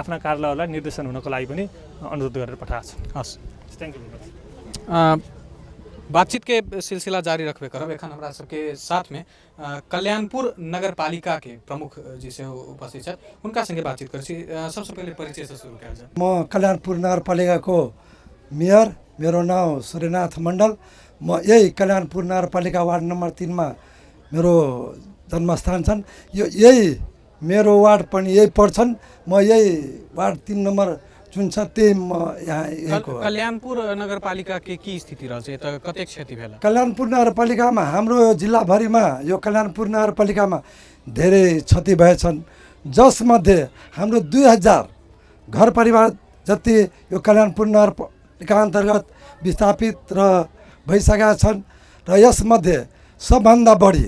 आफ्ना कार्यालयहरूलाई निर्देशन हुनको लागि पनि अनुरोध गरेर पठाएको छौँ। हस्, thank you very much. बातचीत के सिलसिला जारी रखबे करब। एखन हमरा सबके साथ में कल्याणपुर नगरपालिका के प्रमुख जी से उपस्थित छथि, हुनका संगे बातचीत करै छी। सबसे पहिले परिचय से शुरू कयल जाय। म कल्याणपुर नगरपालिकाको मेयर, मेरो नाम सूर्यनाथ मण्डल। म यही कल्याणपुर नगरपालिका वार्ड नम्बर 3 मा मेरो जन्मस्थान छन्। यो यही मेरो वार्ड पनि यही पर्छन्। म यही वार्ड 3 नम्बर जुन छ त्यही म यहाँ यहीँको। कल्याणपुर नगरपालिका के की स्थिति रहल छै, एतऽ कतेक क्षति भेल? कल्याणपुर नगरपालिकामा हाम्रो जिल्लाभरिमा यो कल्याणपुर नगरपालिकामा धेरै क्षति भएछन्, जसमध्ये हाम्रो 2000 घर परिवार जति यो कल्याणपुर नगरपालिका अन्तर्गत विस्थापित र भइसकेका छन्। र यसमध्ये सबभन्दा बढी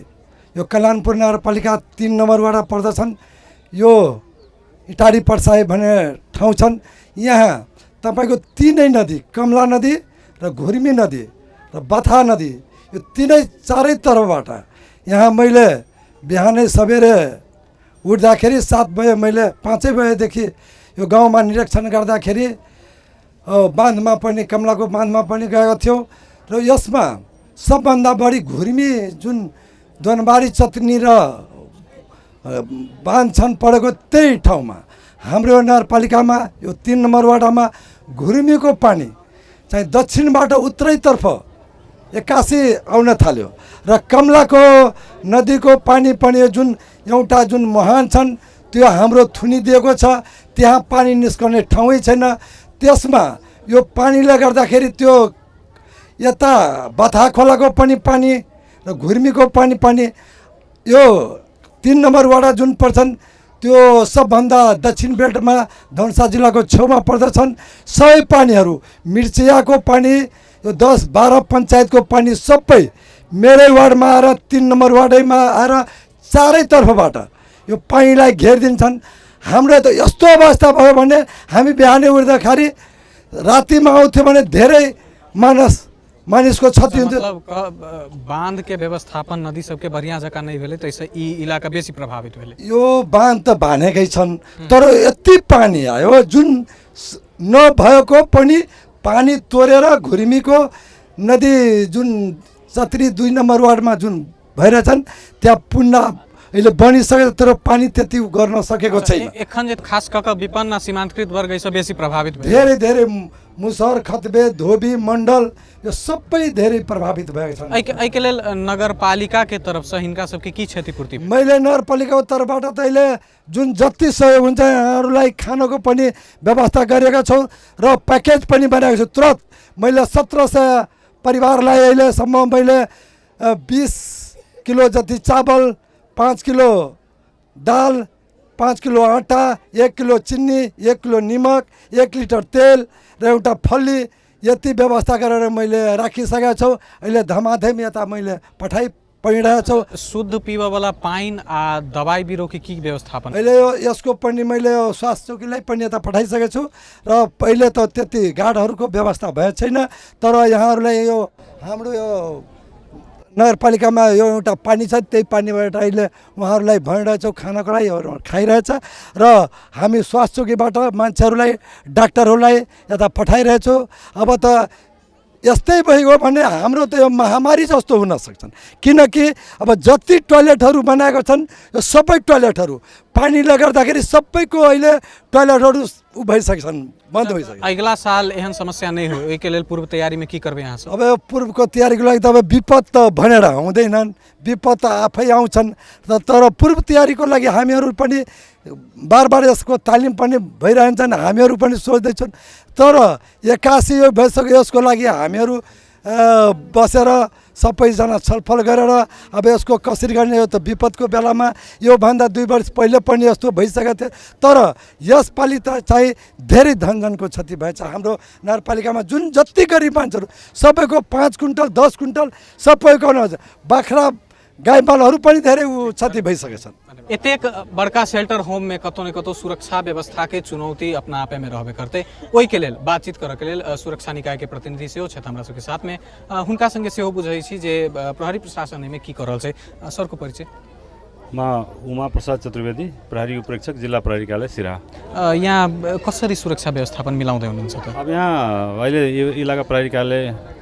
यो कल्याणपुर नगरपालिका 3 नम्बरबाट पर्दछन्। यो इटारी पर्साई भन्ने ठाउँ छन्। यहाँ तपाईँको तिनै नदी, कमला नदी र घुर्मी नदी र बथा नदी, यो तिनै चारै तर्फबाट यहाँ मैले बिहानै सबेरे उठ्दाखेरि 7 बजे, मैले 5 बजेदेखि यो गाउँमा निरीक्षण गर्दाखेरि बाँधमा पनि, कमलाको बाँधमा पनि गएको थियौँ। र यसमा सबभन्दा बढी घुर्मी जुन दोनबारी चतनी र बाँध छन् परेको त्यही ठाउँमा हाम्रो नगरपालिकामा यो 3 नम्बर वार्डमा घुर्मीको पानी चाहिँ दक्षिणबाट उत्तरैतर्फ 81 आउन थाल्यो र कमलाको नदीको पानी पनि जुन एउटा जुन मुहान छन् त्यो हाम्रो थुनिदिएको छ, त्यहाँ पानी निस्कने ठाउँै छैन। त्यसमा यो पानीले गर्दाखेरि त्यो यता बथा खोलाको पनि पानी र घुर्मीको पानी पनि यो 3 नम्बर वार्ड जुन पर्छन् त्यो सबभन्दा दक्षिण बेल्टमा धनुषा जिल्लाको छेउमा पर्दछन्। सबै पानीहरू मिर्चियाको पानी, यो 10-12 पञ्चायतको पानी सबै मेरै वार्डमा आएर 3 नम्बर वार्डैमा आएर चारैतर्फबाट यो पानीलाई घेरिदिन्छन्। हाम्रो त यस्तो अवस्था भयो भने हामी बिहानै उठ्दाखेरि रातिमा आउँथ्यो भने धेरै मानिसको क्षति हुन्थ्यो। मतलब बांध के व्यवस्थापन नदी सबके बढ़िया जकाँ नहीं भेलै, तैसे ई इलाका बेसी प्रभावित भेलै। यो बाँध त बाँधेकै छन्, तर यति पानी आयो जुन नभएको पनि पानी तोडेर घुर्मीको नदी जुन चत्री 2 नम्बर वार्डमा जुन भइरहेछन् त्यहाँ पुन्ना अहिले बनिसकेको, तर पानी त्यति गर्न सकेको छैन। एखन जे खास कऽ कऽ विपन्न सीमांतकृत वर्ग एहिसँ बेसी प्रभावित भेल। धेरै धेरै मुसहर, खतबे, धोबी, मण्डल यो सबै धेरै प्रभावित भएका छन्। एहिके लेल नगरपालिकाके तरफसँ हिनका सबके की क्षतिपूर्ति? मैले नगरपालिकाको तर्फबाट त अहिले जुन जति सहयोग हुन्छ यहाँहरूलाई खानको पनि व्यवस्था गरेका छौँ र प्याकेज पनि बनाएको छु। तुरन्त मैले 1700 परिवारलाई अहिलेसम्म मैले 20 किलो जति चामल, 5 किलो दाल, 5 किलो आटा, 1 किलो चिनी, 1 किलो निमक, 1 लिटर तेल र एउटा फल्ली यति व्यवस्था गरेर मैले राखिसकेको छु। अहिले धमाधम यता मैले पठाइ परिरहेको छु। शुद्ध पिबऽवला पानि आ दबाई बिरोके की व्यवस्थापन? अहिले यो यसको पनि मैले स्वास्थ्य चौकीलाई पनि यता पठाइसकेको छु र पहिले त त्यति गार्डहरूको व्यवस्था भएको छैन, तर यहाँहरूलाई यो हाम्रो यो नगरपालिकामा यो एउटा पानी छ, त्यही पानीबाट अहिले उहाँहरूलाई भनिरहेछौँ, खानको लागि खाइरहेछ र हामी स्वास्थ्य चौकीबाट मान्छेहरूलाई डाक्टरहरूलाई यता पठाइरहेछौँ। अब त यस्तै भइगयो भने हाम्रो त यो महामारी जस्तो हुन सक्छन्, किनकि अब जति टोयलेटहरू बनाएको छन् यो सबै टोयलेटहरू पानीले गर्दाखेरि सबैको अहिले टोयलेटहरू उ भइसकेछन्, बन्द भइसक्यो। अगिला साल एहन समस्या नहि हो, ओहिके लेल पूर्व तैयारीमे की करबै अहाँ सब? अब यो पूर्वको तयारीको लागि त अब विपद त भनेर आउँदैनन्, विपद त आफै आउँछन्। तर पूर्व तयारीको लागि हामीहरू पनि बार बार यसको तालिम पनि भइरहन्छन्, हामीहरू पनि सोच्दैछौँ। तर 81 यो भइसक्यो, यसको लागि हामीहरू बसेर सबैजना छलफल गरेर अब यसको कसरी गर्ने। यो त विपदको बेलामा योभन्दा 2 वर्ष पहिले पनि यस्तो भइसकेको थियो, तर यसपालि त चाहिँ धेरै धनजनको क्षति भएछ। हाम्रो नगरपालिकामा जुन जति गरिब मान्छेहरू सबैको 5 कुइन्टल 10 कुइन्टल सबैको बाख्रा गाईमालहरू पनि धेरै क्षति भइसकेछन्। एतेक बड़का शेल्टर होम में कतौ न कतौ सुरक्षा व्यवस्था के चुनौती अपना आपे में रहबे करते। ओहिके लेल बातचीत करऽ के लेल सुरक्षा निकाय के प्रतिनिधि सेहो छथि हमरा सबके साथ में। हुनका संगे सेहो बुझै छी जे प्रहरी प्रशासन एहिमे की कऽ रहल छै। सर को परिचय? म उमा प्रसाद चतुर्वेदी, प्रहरी उपरीक्षक, जिल्ला प्रहरी कार्यालय सिराहा। यहाँ कसरी सुरक्षा व्यवस्थापन मिलाउँदै हुनुहुन्छ त? अब यहाँ अहिले यो इलाका प्रहरी कार्यालय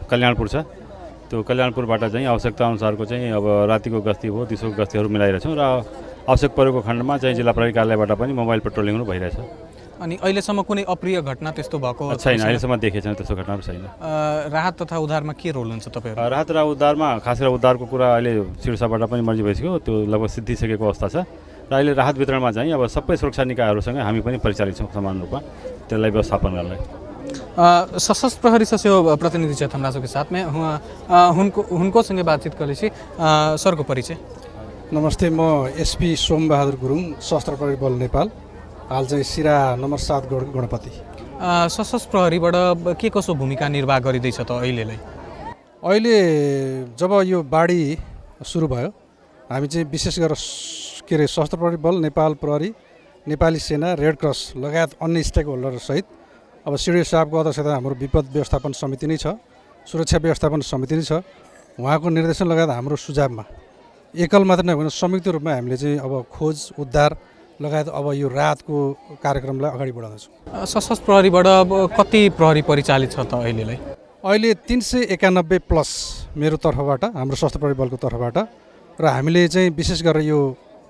कल्याणपुर छ, त्यो कल्याणपुरबाट चाहिँ आवश्यकता अनुसारको चाहिँ अब रातिको गस्ती भयो, दिउँसोको गस्तीहरू मिलाइरहेछौँ र आवश्यक परेको खण्डमा चाहिँ जिल्ला प्रहरी कार्यालयबाट पनि मोबाइल पेट्रोलिङहरू भइरहेछ। अनि अहिलेसम्म कुनै अप्रिय घटना त्यस्तो भएको छैन? अहिलेसम्म देखेको छैन, त्यस्तो घटनाहरू छैन। राहत तथा उद्धारमा के रोल हुन्छ तपाईँहरू? राहत र उद्धारमा खास गरेर उद्धारको कुरा अहिले सिरसाबाट पनि मर्जी भइसक्यो, त्यो लगभग सिद्धिसकेको अवस्था छ। र अहिले राहत वितरणमा चाहिँ अब सबै सुरक्षा निकायहरूसँग हामी पनि परिचालित छौँ समान रूपमा त्यसलाई व्यवस्थापन गर्नलाई। सशस्त्र प्रहरी से सेहो प्रतिनिधि छथि हमरा सबके साथमे, हुनको सँगे बातचीत करै छी। सरको परिचय? नमस्ते, म एसपी सोमबहादुर गुरुङ, सशस्त्र प्रहरी बल नेपाल, हाल चाहिँ सिरा नम्बर 7 गणपति। सशस्त्र प्रहरीबाट के कसो भूमिका निर्वाह गरिँदैछ त अहिलेलाई? अहिले जब यो बाढी सुरु भयो हामी चाहिँ विशेष गरेर के अरे सशस्त्र प्रहरी बल, नेपाल प्रहरी, नेपाली सेना, रेड क्रस लगायत अन्य स्टेक होल्डरसहित अब सिडिओ साहबको अध्यक्षता हाम्रो विपद व्यवस्थापन समिति नै छ, सुरक्षा व्यवस्थापन समिति नै छ। उहाँको निर्देशन लगायत हाम्रो सुझावमा एकल मात्र नभएर संयुक्त रूपमा हामीले चाहिँ अब खोज उद्धार लगायत अब यो राहतको कार्यक्रमलाई अगाडि बढाउँदैछौँ। सशस्त्र प्रहरीबाट अब कति प्रहरी परिचालित छ त अहिलेलाई? अहिले 391 प्लस मेरो तर्फबाट, हाम्रो सशस्त्र प्रहरी बलको तर्फबाट। र हामीले चाहिँ विशेष गरेर यो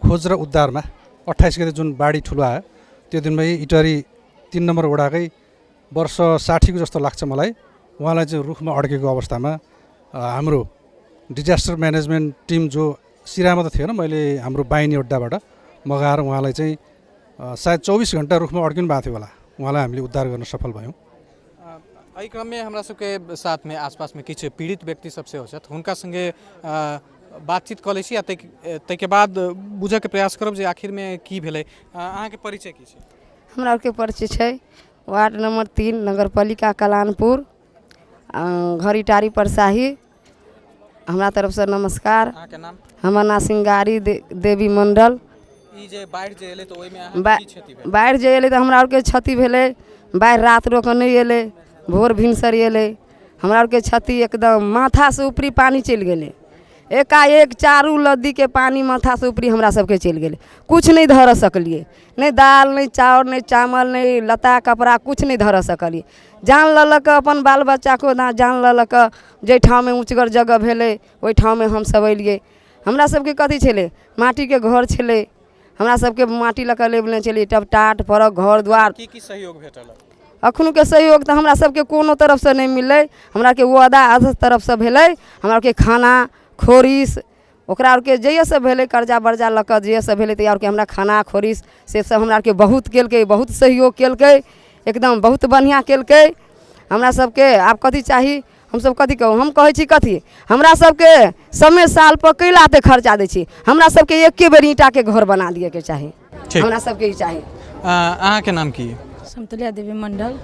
खोज र उद्धारमा 28 गते जुन बाढी ठुलो आयो त्यो दिनमै इटरी 3 नम्बर वडाकै वर्ष 60को जस्तो लाग्छ मलाई, उहाँलाई चाहिँ रुखमा अड्केको अवस्थामा हाम्रो डिजास्टर म्यानेजमेन्ट टिम जो सिरामा त थिएन, मैले हाम्रो बाहिनी अड्डाबाट मगाएर उहाँलाई चाहिँ सायद 24 घन्टा रुखमा अड्किनु भएको थियो होला, उहाँलाई हामीले उद्धार गर्न सफल भयौँ। एहि क्रममे हमरा सबके साथमे आसपासमे किछु पीड़ित व्यक्ति सब सेहो छथि, हुनका सङ्गे बातचीत कऽ लै छी आ ताहिके बाद बुझऽके प्रयास करब जे आखिरमे की भेलै। अहाँके परिचय की छै? हमरा आरके परिचय छै वार्ड नम्बर 3 नगरपालिका कलानपुर, घर इटारी परसाही। हमरा तरफसँ नमस्कार। अहाँके नाम? हमर नाम सिंगारी देवी मंडल। ई जे बाढ़ि जे एलै तऽ ओहिमे अहाँके की क्षति भेल? बाढ़ि जे एलै तऽ हमरा आरके क्षति भेलै। बाढ़ि रात रोके नहि एलै, भोर भिनसर एलै। हमरा आरके क्षति एकदम माथासँ ऊपरी पानी चलि गेलै, एकाएक चारू लद्दीके पानी माथासँ ऊपरी हमरा सबके चलि गेलै। किछु नहि धरऽ सकलियै, नहि दालि, नहि चाउर, नहि चावल, नहि लत्ता कपड़ा, किछु नहि धरऽ सकलियै। जान लऽ लऽ कऽ अपन बाल बच्चाको जान लऽ लऽ कऽ जाहि ठाममे उँचगर जगह भेलै ओहि ठाममे हमसब एलियै। हमरा सबके कथी छलै, माटीके घर छलै, हमरा सबके माटी लऽ कऽ लेबने छलियै, तब टाट फरक घर द्वार। की की सहयोग भेटल? अखनुके सहयोग तऽ हमरा सबके कोनो तरफसँ नहि मिललै। हमरा आरके वादा अध्यक्ष तरफसँ भेलै, हमरा आरके खाना खोरिस ओकरा आरके जहिये से भेलै कर्जा बर्जा लऽ कऽ जहिये से भेलै तहिया आरके हमरा खाना खोरिस से सब हमरा आरके बहुत केलकै, बहुत सहयोग केलकै, एकदम बहुत बढ़िआँ केलकै। हमरा सबके आब कथी चाही, हमसब कथी कहू, हम कहै छी कथी, हमरा सबके समय साल पर कैला एते खर्चा दै छी, हमरा सबके एके बेर ईंटाके घर बना दिएके चाही, हमरा सबके ई चाही। अहाँके नाम की? समतुलिया देवी मंडल।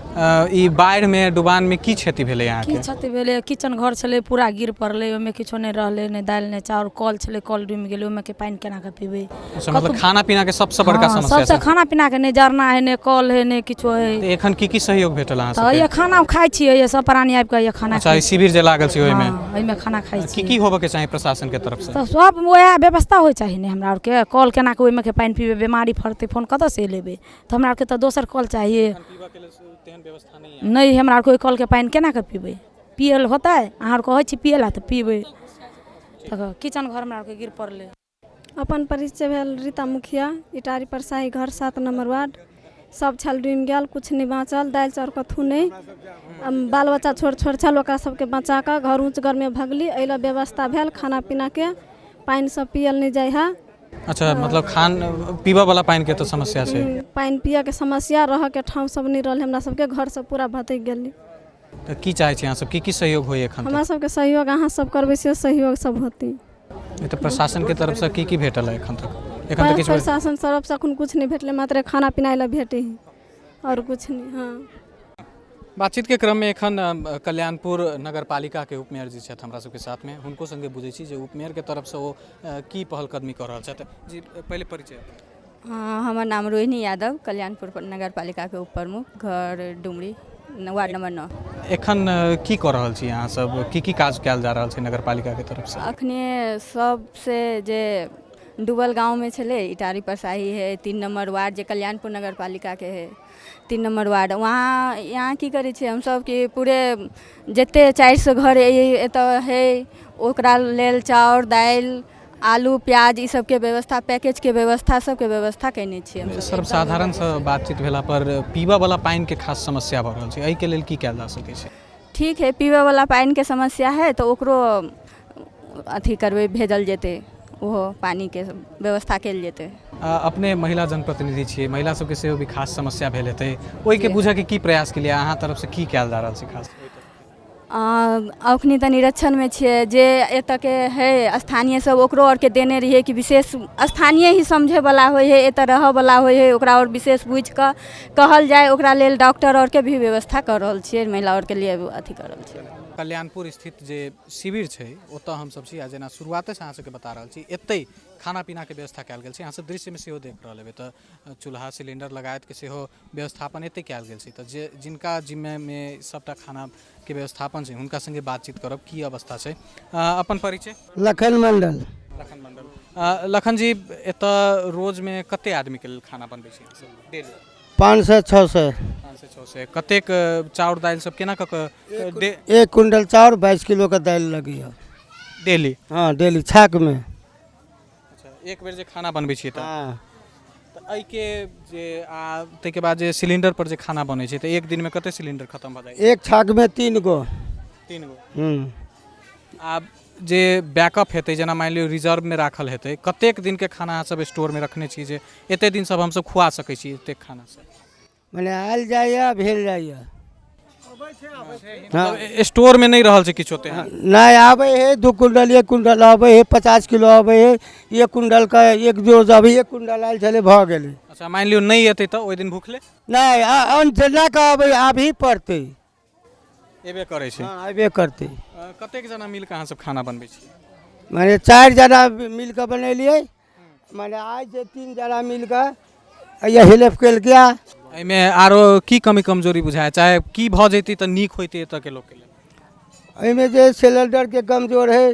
ई बाढ़िमे डुबानमे की क्षति भेलै अहाँके? की क्षति भेलै, किचन घर छलै पूरा गिर पड़लै, ओहिमे किछो नहि रहलै, नहि दालि नहि चाउर, कल छलै कल डूमि गेलै, ओहिमे के पानि केना कऽ पीबै। अच्छा, मतलब खाना पीना के सबसे बड़का समस्या? सबसे खाना पीना के नहि जरना है, नहि कल है, नहि किछो है। एखन की की सहयोग भेटल अहाँ सबके? तऽ खाना खाइ छियै सब प्राणी आबि कऽ खाना। अच्छा, शिविर जे लागल छै ओहिमे? ओहिमे खाना खाइ छियै। की की होबऽ के चाही प्रशासन के तरफ से? तऽ सब वएह व्यवस्था होइ चाही ने हमरा आरके, कल केना कऽ ओहिमे के पानि पीबै, बेमारी फड़तै, फोन कतऽ से लेबै, तऽ हमरा आरके तऽ दोसर कल चाहिए। नहि, हमरा आरके ओहि कलके पानि केना कऽ पीबै, पियल होतै? अहाँ आर कहै छी पियै लए तऽ पीबै। तऽ किचन घर हमरा आरके गिर पड़लै। अपन परिचय भेल रीता मुखिया, इटारी परसाही घर, 7 नम्बर वार्ड। सब छल डूमि गेल, किछु नहि बाँचल, दालि चाउर कथू नहि। बाल बच्चा छोट छोट छल, ओकरा सबके बचा कऽ घर ऊँच घरमे भगली। एहि लए व्यवस्था भेल खाना पीनाके, पानि सब पियल नहि जाइ है। अच्छा, मतलब खान पीबऽ वाला पानि के तऽ समस्या छै? पानि पियऽके समस्या, रहऽके ठाम सब नहि रहल हमरा सबके, घर सब पूरा भटकि गेलै। तऽ की चाहै छी अहाँ सब, की की सहयोग होइए एखन? हमरा सबके सहयोग अहाँ सब करबै से सहयोग सब होतै। ई तऽ प्रशासन के तरफ से की की भेटल है एखन तक? एखन तक किछु प्रशासन तरफसँ एखन किछु नहि भेटलै, मात्र खाना पीना लए भेटै है आओर किछु नहि। हँ, बातचीत के क्रम में एखन कल्याणपुर नगरपालिका के उपमेयर जी छथि हमरा सबके साथ में, हुनको संगे बुझै छी जे उपमेयर के तरफ से ओ की पहलकदमी कऽ रहल छथि। जी, पहिले परिचय। हाँ, हमर नाम रोहिणी यादव, कल्याणपुर नगरपालिकाके उप प्रमुख, घर डुमरी, वार्ड नंबर 9। एखन की कऽ रहल छी अहाँ सब, की की काज कयल जा रहल छै नगरपालिका के तरफ से? अखने सबसे जे डूबल गाँवमे छलै, इटारी परसाही है, 3 नंबर वार्ड जे कल्याणपुर नगरपालिकाके है, 3 नंबर वार्ड, वहाँ यहाँ की करै छियै हमसब कि पूरे जते 400 घर एतऽ है ओकरा लेल चाउर, दालि, आलू, प्याज ई सबके व्यवस्था, पैकेजके व्यवस्था, सबके व्यवस्था कयने छियै हमसब। सर्वसाधारणसँ बातचीत भेला पर पीबऽ वाला पानिके खास समस्या भऽ रहल छै, एहिके लेल की कयल जा सकै छै? ठीक है, पीबैवला पानिके समस्या है तऽ ओकरो अथी करबै, भेजल जेतै, ओहो पानिके व्यवस्था कयल जेतै। अपने महिला जनप्रतिनिधि छियै, महिला सबके सेहो भी खास समस्या भेल हेतै, ओहिके बुझऽके की प्रयास केलियै, अहाँ तरफसँ की कयल जा रहल छै खास? अखनी तऽ निरीक्षणमे छियै, जे एतऽके है स्थानीय सब ओकरो आरके देने रहियै कि विशेष स्थानीय ही समझैवला होइ है, एतऽ रहऽवला होइ है, ओकरा आओर विशेष बुझिकऽ कहल जाय, ओकरा लेल डॉक्टर आरके भी व्यवस्था कऽ रहल छियै, महिला आरके लिए अथी कऽ रहल छियै। कल्याणपुर स्थित जे शिविर छै ओतऽ हमसब छी आ जेना शुरुआतेसँ अहाँ सबके बता रहल छी, एतै खाना पीनाके व्यवस्था कयल गेल छै। अहाँ सब दृश्यमे सेहो देख रहल हेबै, तऽ चूल्हा सिलिंडर लगायतके सेहो व्यवस्थापन एतै कयल गेल छै। तऽ जे जिनका जिम्मेमे सबटा खानाके व्यवस्थापन छै हुनका सङ्गे बातचीत करब की अवस्था छै। अपन परिचय? लखन मंडल। लखन मंडल। लखन जी, एतऽ रोजमे कते आदमीके लेल खाना बनबै छी अहाँ सब डेली? 500 600। 500 600। कतेक चाउर दालि सब केना कऽ कऽ? 1 क्विंटल चाउर 22 किलो के दालि लगैया डेली? हाँ, डेली छाकमे। अच्छा, एक बेर जे खाना बनबै छियै तऽ एहिके जे आ ताहिके बाद जे सिलिंडर पर जे खाना बनै छै तऽ एक दिनमे कते सिलिंडर खतम भऽ जाइ छै? एक छाकमे 3 गो। 3 गो। आब जे बैकअप हेतै, जेना मानि लियौ रिजर्वमे राखल हेतै, कतेक दिनके खाना अहाँ सब स्टोरमे रखने छी जे एते दिन सब हमसब खुआ सकै छी एतेक खाना सब? मने आयल जाइए, भेल जाइए। स्टोर में नहीं रहल छै किछु ओते? नहीं आबै है, 2 क्विंटल 1 क्विंटल आबै है, 50 किलो आबै है, 1 क्विंटल के एक रोज अबै, 1 क्विंटल आयल छलै भऽ गेलै। अच्छा, मानि लियौ नहि एतै तऽ ओहि दिन भूखले? नहि, अन्न लऽ कऽ अबै, आबही पड़तै। एबे करै छै? हाँ, एबे करतै। कतेक जना मिल कऽ अहाँ सब खाना बनबै छी? माने 4 जना मिल कऽ बनेलियै, माने आइ जे 3 जना मिल कऽ हेल्प केलकै। एहिमे आरो की कमी कमजोरी बुझाय, चाहे की भऽ जैतै तऽ नीक होइतै एतऽके लोकके लेल? एहिमे जे सिलेंडरके कमजोर है,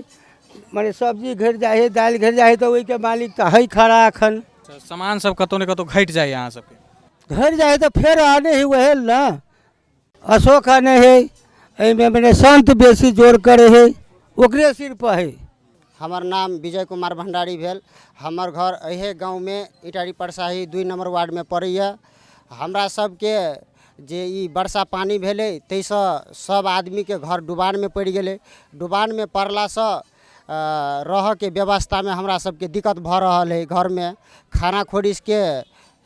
माने सब्जी घटि जाइ है, दालि घटि जाइ है, तऽ ओहिके मालिक तऽ है खड़ा एखन। सामान सब कतौ ने कतौ घटि जाइए अहाँ सबके? घटि जाइ है तऽ फेर आने है वएह ने, अशोक आने है, एहिमे मने संत बेसी जोर करे है, ओकरे सिर पर है। हमर नाम विजय कुमार भंडारी भेल। हमर घर एहे गाँवमे इटारी परसाही 2 नंबर वार्डमे पड़ैए। हमरा सबके जे ई वर्षा पानि भेलै ताहिसँ सब आदमीके घर डुबानमे पड़ि गेलै। डुबानमे पड़लासँ रहऽके व्यवस्थामे हमरा सबके दिक्कत भऽ रहल है। घरमे खाना खोरिसके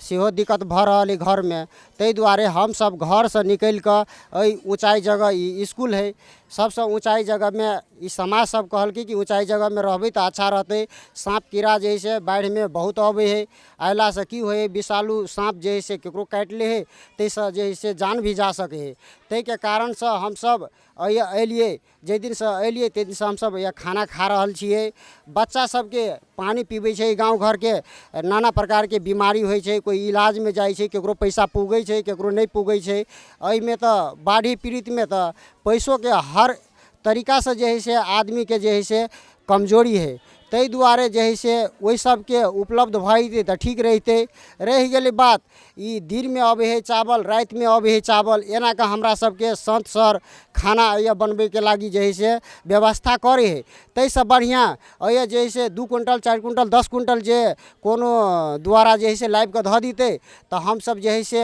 सेहो दिक्कत भऽ रहल है घरमे। ताहि दुआरे हमसब घरसँ निकलि कऽ एहि ऊँचाइ जगह ई इसकुल है, सबसँ ऊँचाइ जगहमे ई समाज सब कहलकै कि ऊँचाइ जगहमे रहबै तऽ अच्छा रहतै। साँप कीड़ा जे है से बाढ़िमे बहुत अबै है, अयलासँ की होइ है, विषालु साँप जे है से ककरो काटि लै है, ताहिसँ जे है से जान भी जा सकै है। ताहिके कारणसँ हमसब एलियै, जाहि दिनसँ एलियै ताहि दिनसँ हमसब यहाँ खाना खा रहल छियै। बच्चा सबके पानि पीबै छै, गाँव घरके नाना प्रकारके बीमारी होइ छै, कोइ इलाजमे जाइ छै, ककरो पैसा पुगै छै, ककरो नहि पुगै छै। एहिमे तऽ बाढ़ि पीड़ितमे तऽ पैसोके हर तरीकासँ जे है से आदमीके जे है से कमजोरी है। ताहि दुआरे जे हइ से ओहि सबके उपलब्ध भऽ जेतै तऽ ठीक रहितै। रहि गेलै बात ई दिनमे अबै हइ चावल, रातिमे अबै हइ चावल, एना कऽ हमरा सबके सन्त सर खाना एहिए बनबैके लागि जे हइ से व्यवस्था करै हइ। ताहिसँ बढ़िआँ एहिए जे हइ से 2 क्विंटल 4 क्विंटल 10 क्विंटल जे कोनो द्वारा जे हइ से लाबि कऽ धऽ दितै तऽ हमसब जे हइ से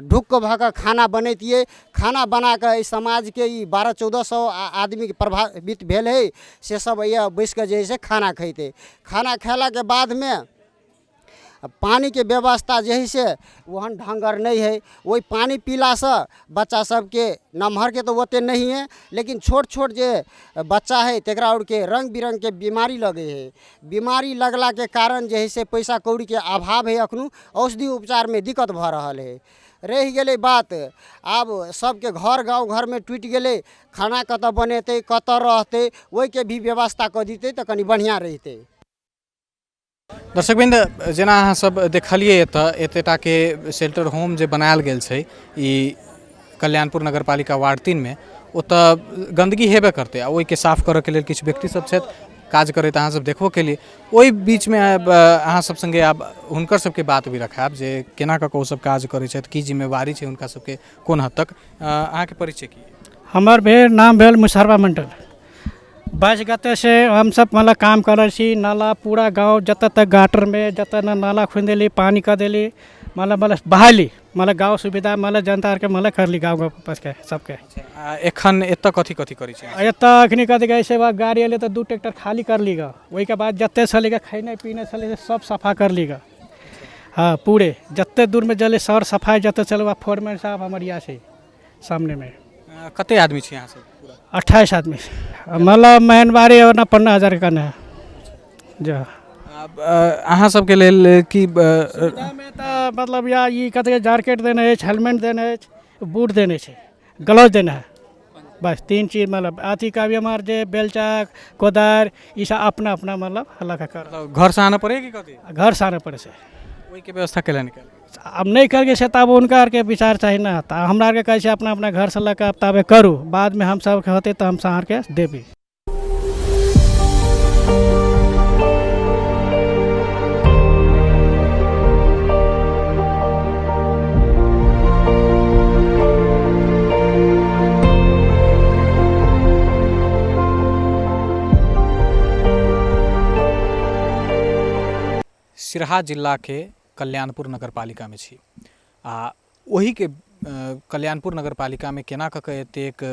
ढुक्क भऽ कऽ खाना बनैतियै। खाना बना कऽ एहि समाजके ई 1200-14 सए आदमीके प्रभावित भेल हइ से सब एहिए बैसि कऽ जे हइ से खाना खइतै। खाना खेलाके बादमे पानिके व्यवस्था जे हइ से ओहन ढङ्गर नहि हइ। ओहि पानि पीलासँ बच्चा सबके नमहरके तऽ ओतेक नहिए, लेकिन छोट छोट जे बच्चा हइ तकरा आओरके रङ्ग बिरङ्गके बीमारी लगै हइ। बीमारी लगलाके कारण जे हइ से पैसा कौड़ीके अभाव हइ, एखनो औषधि उपचारमे दिक्कत भऽ रहल हइ। रहि गेलै बात आब सबके घर गाँव घरमे टूटि गेलै, खाना कतऽ बनेतै कतऽ रहतै, ओहिके भी व्यवस्था कऽ दितै तऽ कनि बढ़िआँ रहितै। दर्शकवृन्द, जेना अहाँ सब देखलियै एतऽ एतेटाके शेल्टर होम जे बनायल गेल छै ई कल्याणपुर नगरपालिका वार्ड 3 मे, ओतऽ गन्दगी हेबे करतै आ ओहिके साफ करऽके लेल किछु व्यक्ति सब छथि काज करैत, अहाँ सब देखबो केलियै। ओहि बीचमे अहाँ सब सङ्गे आब हुनकर सबके बात भी रखायब जे केना कऽ कऽ ओ सब काज करै छथि, की जिम्मेवारी छै हुनका सबके, कोन हद तक। अहाँके परिचय की? हमर भेल नाम भेल मुसहरवा मंडल। 22 गते से हमसब मतलब काम करै छी। नाला पूरा गाँव जतऽ तक गाटरमे जतऽ ने नाला खुनि देली, पानि कऽ देली, मतलब मतलब बहाली, मतलब गाँव सुविधा मतलब जनता आरके मतलब करली गाँव गाँव बसके सबके। आ एखन एतऽ कथी कथी करै छी? एतऽ एखनी कथी कहै छै, गाड़ी एलै तऽ 2 ट्रैक्टर खाली करली गऽ, ओहिके बाद जते छलै गऽ खैने पीने छलै सब सफा करली गऽ। हाँ, पूरे जते दूरमे जले सर सफाइ जते छलै फोरमैन साहब हमर इएह छै सामनेमे। कते आदमी छी अहाँ सब? 28 आदमी, मतलब मेहनबारी ओना 15,000 के कने जो। अहाँ सबके लेल की सुविधामे तऽ मतलब या ई कथी जैकेट देने अछि, हेलमेट देने अछि, बूट देने छै, ग्लव्स देने है, बस 3 चीज। मतलब अथी कभी हमार जे बेलचा कोदारि ई सब अपना अपना मतलब अलग कर। घर से आना पड़े कि कथी? घर से आना पड़े छै। ओहिके व्यवस्था केला निकाल अब नहि करके से तब हुनका आरके विचार चाही ने, तऽ हमरा आरके कहै छै अपना अपना घरसँ लऽ कऽ ताबे करू, बादमे हम सबके होतै तऽ हम अहाँके देबै। सिरहा जिलाके कल्याणपुर नगरपालिकामे छी आ ओहिके कल्याणपुर नगरपालिकामे केना कऽ कऽ एतेक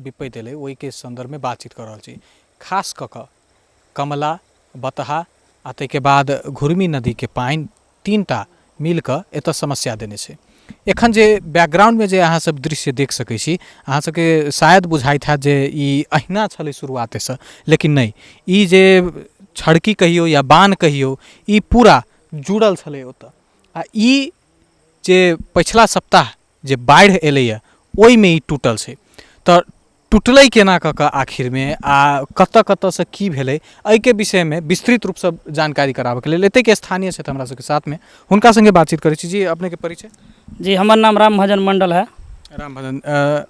विपत्ति एलै ओहिके सन्दर्भमे बातचीत कऽ रहल छी। खास कऽ कऽ कमला, बतहा आ ताहिके बाद घुर्मी नदीके पानि 3टा मिल कऽ एतऽ समस्या देने छै। एखन जे बैकग्राउंडमे जे अहाँ सब दृश्य देख सकै छी, अहाँ सबके शायद बुझाइत हैत जे ई अहिना छलै शुरुआतेसँ, लेकिन नहि, ई जे छड़की कहियौ या बान्ह कहियौ ई पूरा जुड़ल छलै ओतऽ। आ ई जे पछिला सप्ताह जे बाढ़ि एलैए ओहिमे ई टूटल छै। तऽ टूटलै केना कऽ कऽ आखिरमे आ कतऽ कतऽसँ की भेलै एहिके विषयमे विस्तृत रूपसँ जानकारी कराबऽके लेल एतयके स्थानीय छथि हमरा सबके साथमे, हुनका सङ्गे बातचीत करै छी। जी, अपनेके परिचय? जी, हमर नाम राम भजन मंडल है। राम भजन,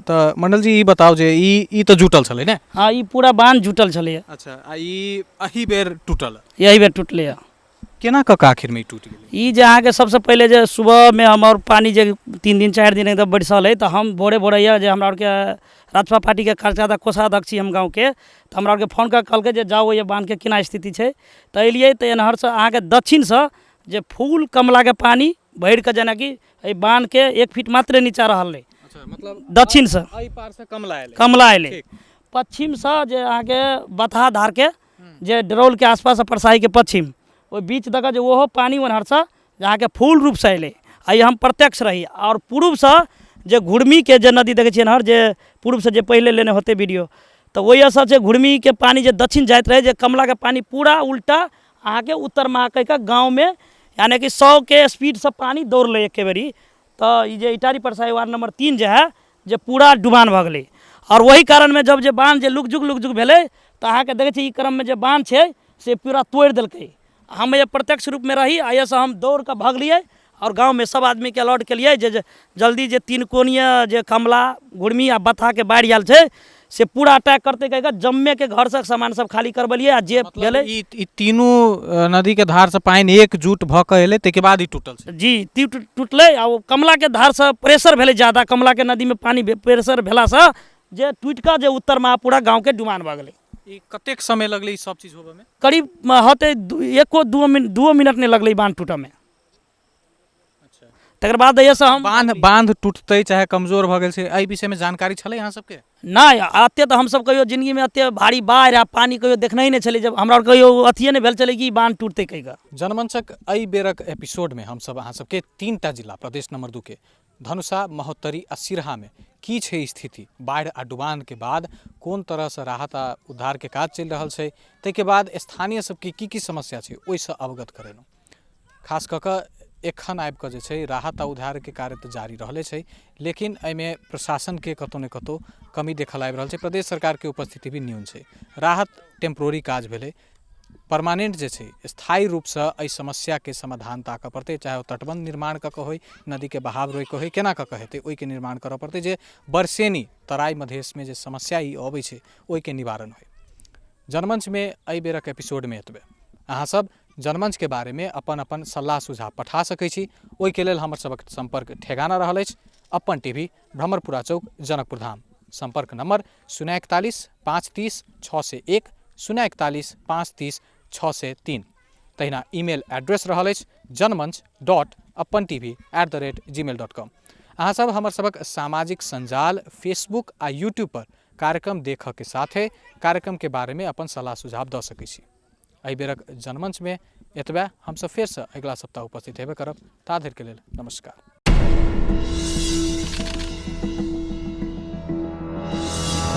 तऽ मंडल जी ई बताउ जे ई तऽ जुटल छलै ने? हाँ, ई पूरा बान्ह जुटल छलैए। अच्छा, आ ई एही बेर टूटल? एही बेर टूटलैए। केना कऽ कऽ आखिरमे ई टूटि गेलै? ई जे अहाँके सबसँ पहिले जे सुबहमे हमर पानि जे 3 दिन 4 दिन एकदम बरसल हइ तऽ हम भोरे भोरे यऽ जे हमरा आरके राजपा पार्टीके कार्यकर्ता कोषाध्यक्ष छी हम गाँवके, तऽ हमरा आरके फोन कऽ कहलकै जे जाउ ओहि बान्हके केना स्थिति छै। तऽ एलियै तऽ एन्हरसँ अहाँके दक्षिणसँ जे फूल कमलाके पानि भरि कऽ जेनाकि एहि बान्हके 1 फीट मात्रे नीचा रहल रहै। मतलब दक्षिणसँ एहि पारसँ कमला एलै। कमला एलै। पश्चिमसँ जे अहाँके बतहा धारके जे डरौलके आसपास परसाहीके पश्चिम ओहि बीच दऽ कऽ जे ओहो पानि ओन्हरसँ जे अहाँके फूल रूपसँ अयलै, आ ई हम प्रत्यक्ष रही। आओर पूर्वसँ जे घुर्मीके जे नदी देखै छियै एन्हर जे पूर्वसँ जे पहिले लेने होतै वीडियो, तऽ ओहिसँ जे घुर्मीके पानि जे दक्षिण जाइत रहै, जे कमलाके पानि पूरा उल्टा अहाँके उत्तरमे कहि कऽ गाँवमे यानि कि 100 के स्पीडसँ पानि दौड़लै एके बेरी। तऽ ई जे इटारी परसाही वार्ड नंबर 3 जे है जे पूरा डुबान भऽ गेलै। आओर ओहि कारणमे जब जे बान्ह जे लुकझुक लुकझुक भेलै तऽ अहाँके देखै छी ई क्रममे जे बान्ह छै से पूरा तोड़ि देलकै। हम एहि प्रत्यक्ष रूपमे रही आ एहिसँ हम दौड़ कऽ भगलियै आओर गाँवमे सब आदमीके अलर्ट केलियै जे जल्दी जे 3 कोणीय जे कमला, घुर्मी आ बतहाके बाढ़ि आयल छै से पूरा अटैक करतै कहि कऽ जम्मेके घरसँ सामान सब खाली करबेलियै आ जे भेलै। ई ई तीनू नदीके धारसँ पानि एकजुट भऽ कऽ एलै, ताहिके बाद ई टूटल छै। जी, टूटलै आ ओ कमलाके धारसँ प्रेशर भेलै ज्यादा, कमलाके नदीमे पानि प्रेशर भेलासँ जे टूटि कऽ जे उत्तरमे पूरा गाँवके डुबान भऽ गेलै। ई कतेक समय लगलै ई सब चीज होबऽमे? करीब होतै एको दूओ मिनट नहि लगलै बान्ह टूटऽमे। तकर बाद एहिसँ हम बान्ह टूटतै चाहे कमजोर भऽ गेल छै, एहि विषयमे जानकारी छलै अहाँ सबके? नहि, एते तऽ हमसब कहियो जिन्दगीमे एते भारी बाढ़ि आ पानि कहियो देखने ही नहि छलियै, जब हमरा आर कहियो अथिये नहि भेल छलै कि बान्ह टूटतै कहि कऽ। जनमंचक एहि बेरक एपिसोडमे हमसब अहाँ सबके 3टा जिला प्रदेश नंबर 2 के धनुषा, महोत्तरी आ सिरहामे की छै स्थिति, बाढ़ि आ डुबानके बाद कोन तरहसँ राहत आ उद्धारके काज चलि रहल छै, ताहिके बाद स्थानीय सबके की की समस्या छै ओहिसँ अवगत करेलहुँ। खास कऽ कऽ एखन आबि कऽ जे छै राहत आ उद्धारके कार्य तऽ जारी रहले छै, लेकिन एहिमे प्रशासनके कतहु ने कतहु कमी देखल आबि रहल छै। प्रदेश सरकारके उपस्थिति भी न्यून छै। राहत टेम्प्रोरी काज भेलै, परमानेंट जे छै स्थायी रूपसँ एहि समस्याके समाधान ताकऽ पड़तै, चाहे ओ तटबन्ध निर्माण कऽ कऽ होइ, नदीके बहाव रोकि कऽ होइ, केना कऽ कऽ हेतै ओहिके निर्माण करऽ पड़तै, जे बरसेनी तराई मधेशमे जे समस्या ई अबै छै ओहिके निवारण होइ। जनमञ्चमे एहि बेरक एपिसोडमे एतबे। अहाँसब जनमञ्चके बारेमे अपन अपन सल्लाह सुझाव पठा सकै छी। ओहिके लेल हमर सबक सम्पर्क ठेगाना रहल अछि अपन टीवी, भ्रमरपुरा चौक, जनकपुर धाम। सम्पर्क नम्बर 041 530 601, 041 530 603। तहिना ईमेल एड्रेस रहल अछि janmanch.apantv@gmail.com। अहाँसब हमर सबक सामाजिक सञ्जाल फेसबुक आ यूट्यूब पर कार्यक्रम देखऽके साथे कार्यक्रमके बारेमे अपन सलाह सुझाव दऽ सकै छी। एहि बेरक जनमञ्चमे एतबे। हमसब फेरसँ अगिला सप्ताह उपस्थित हेबे करब। ता धरिके लेल नमस्कार।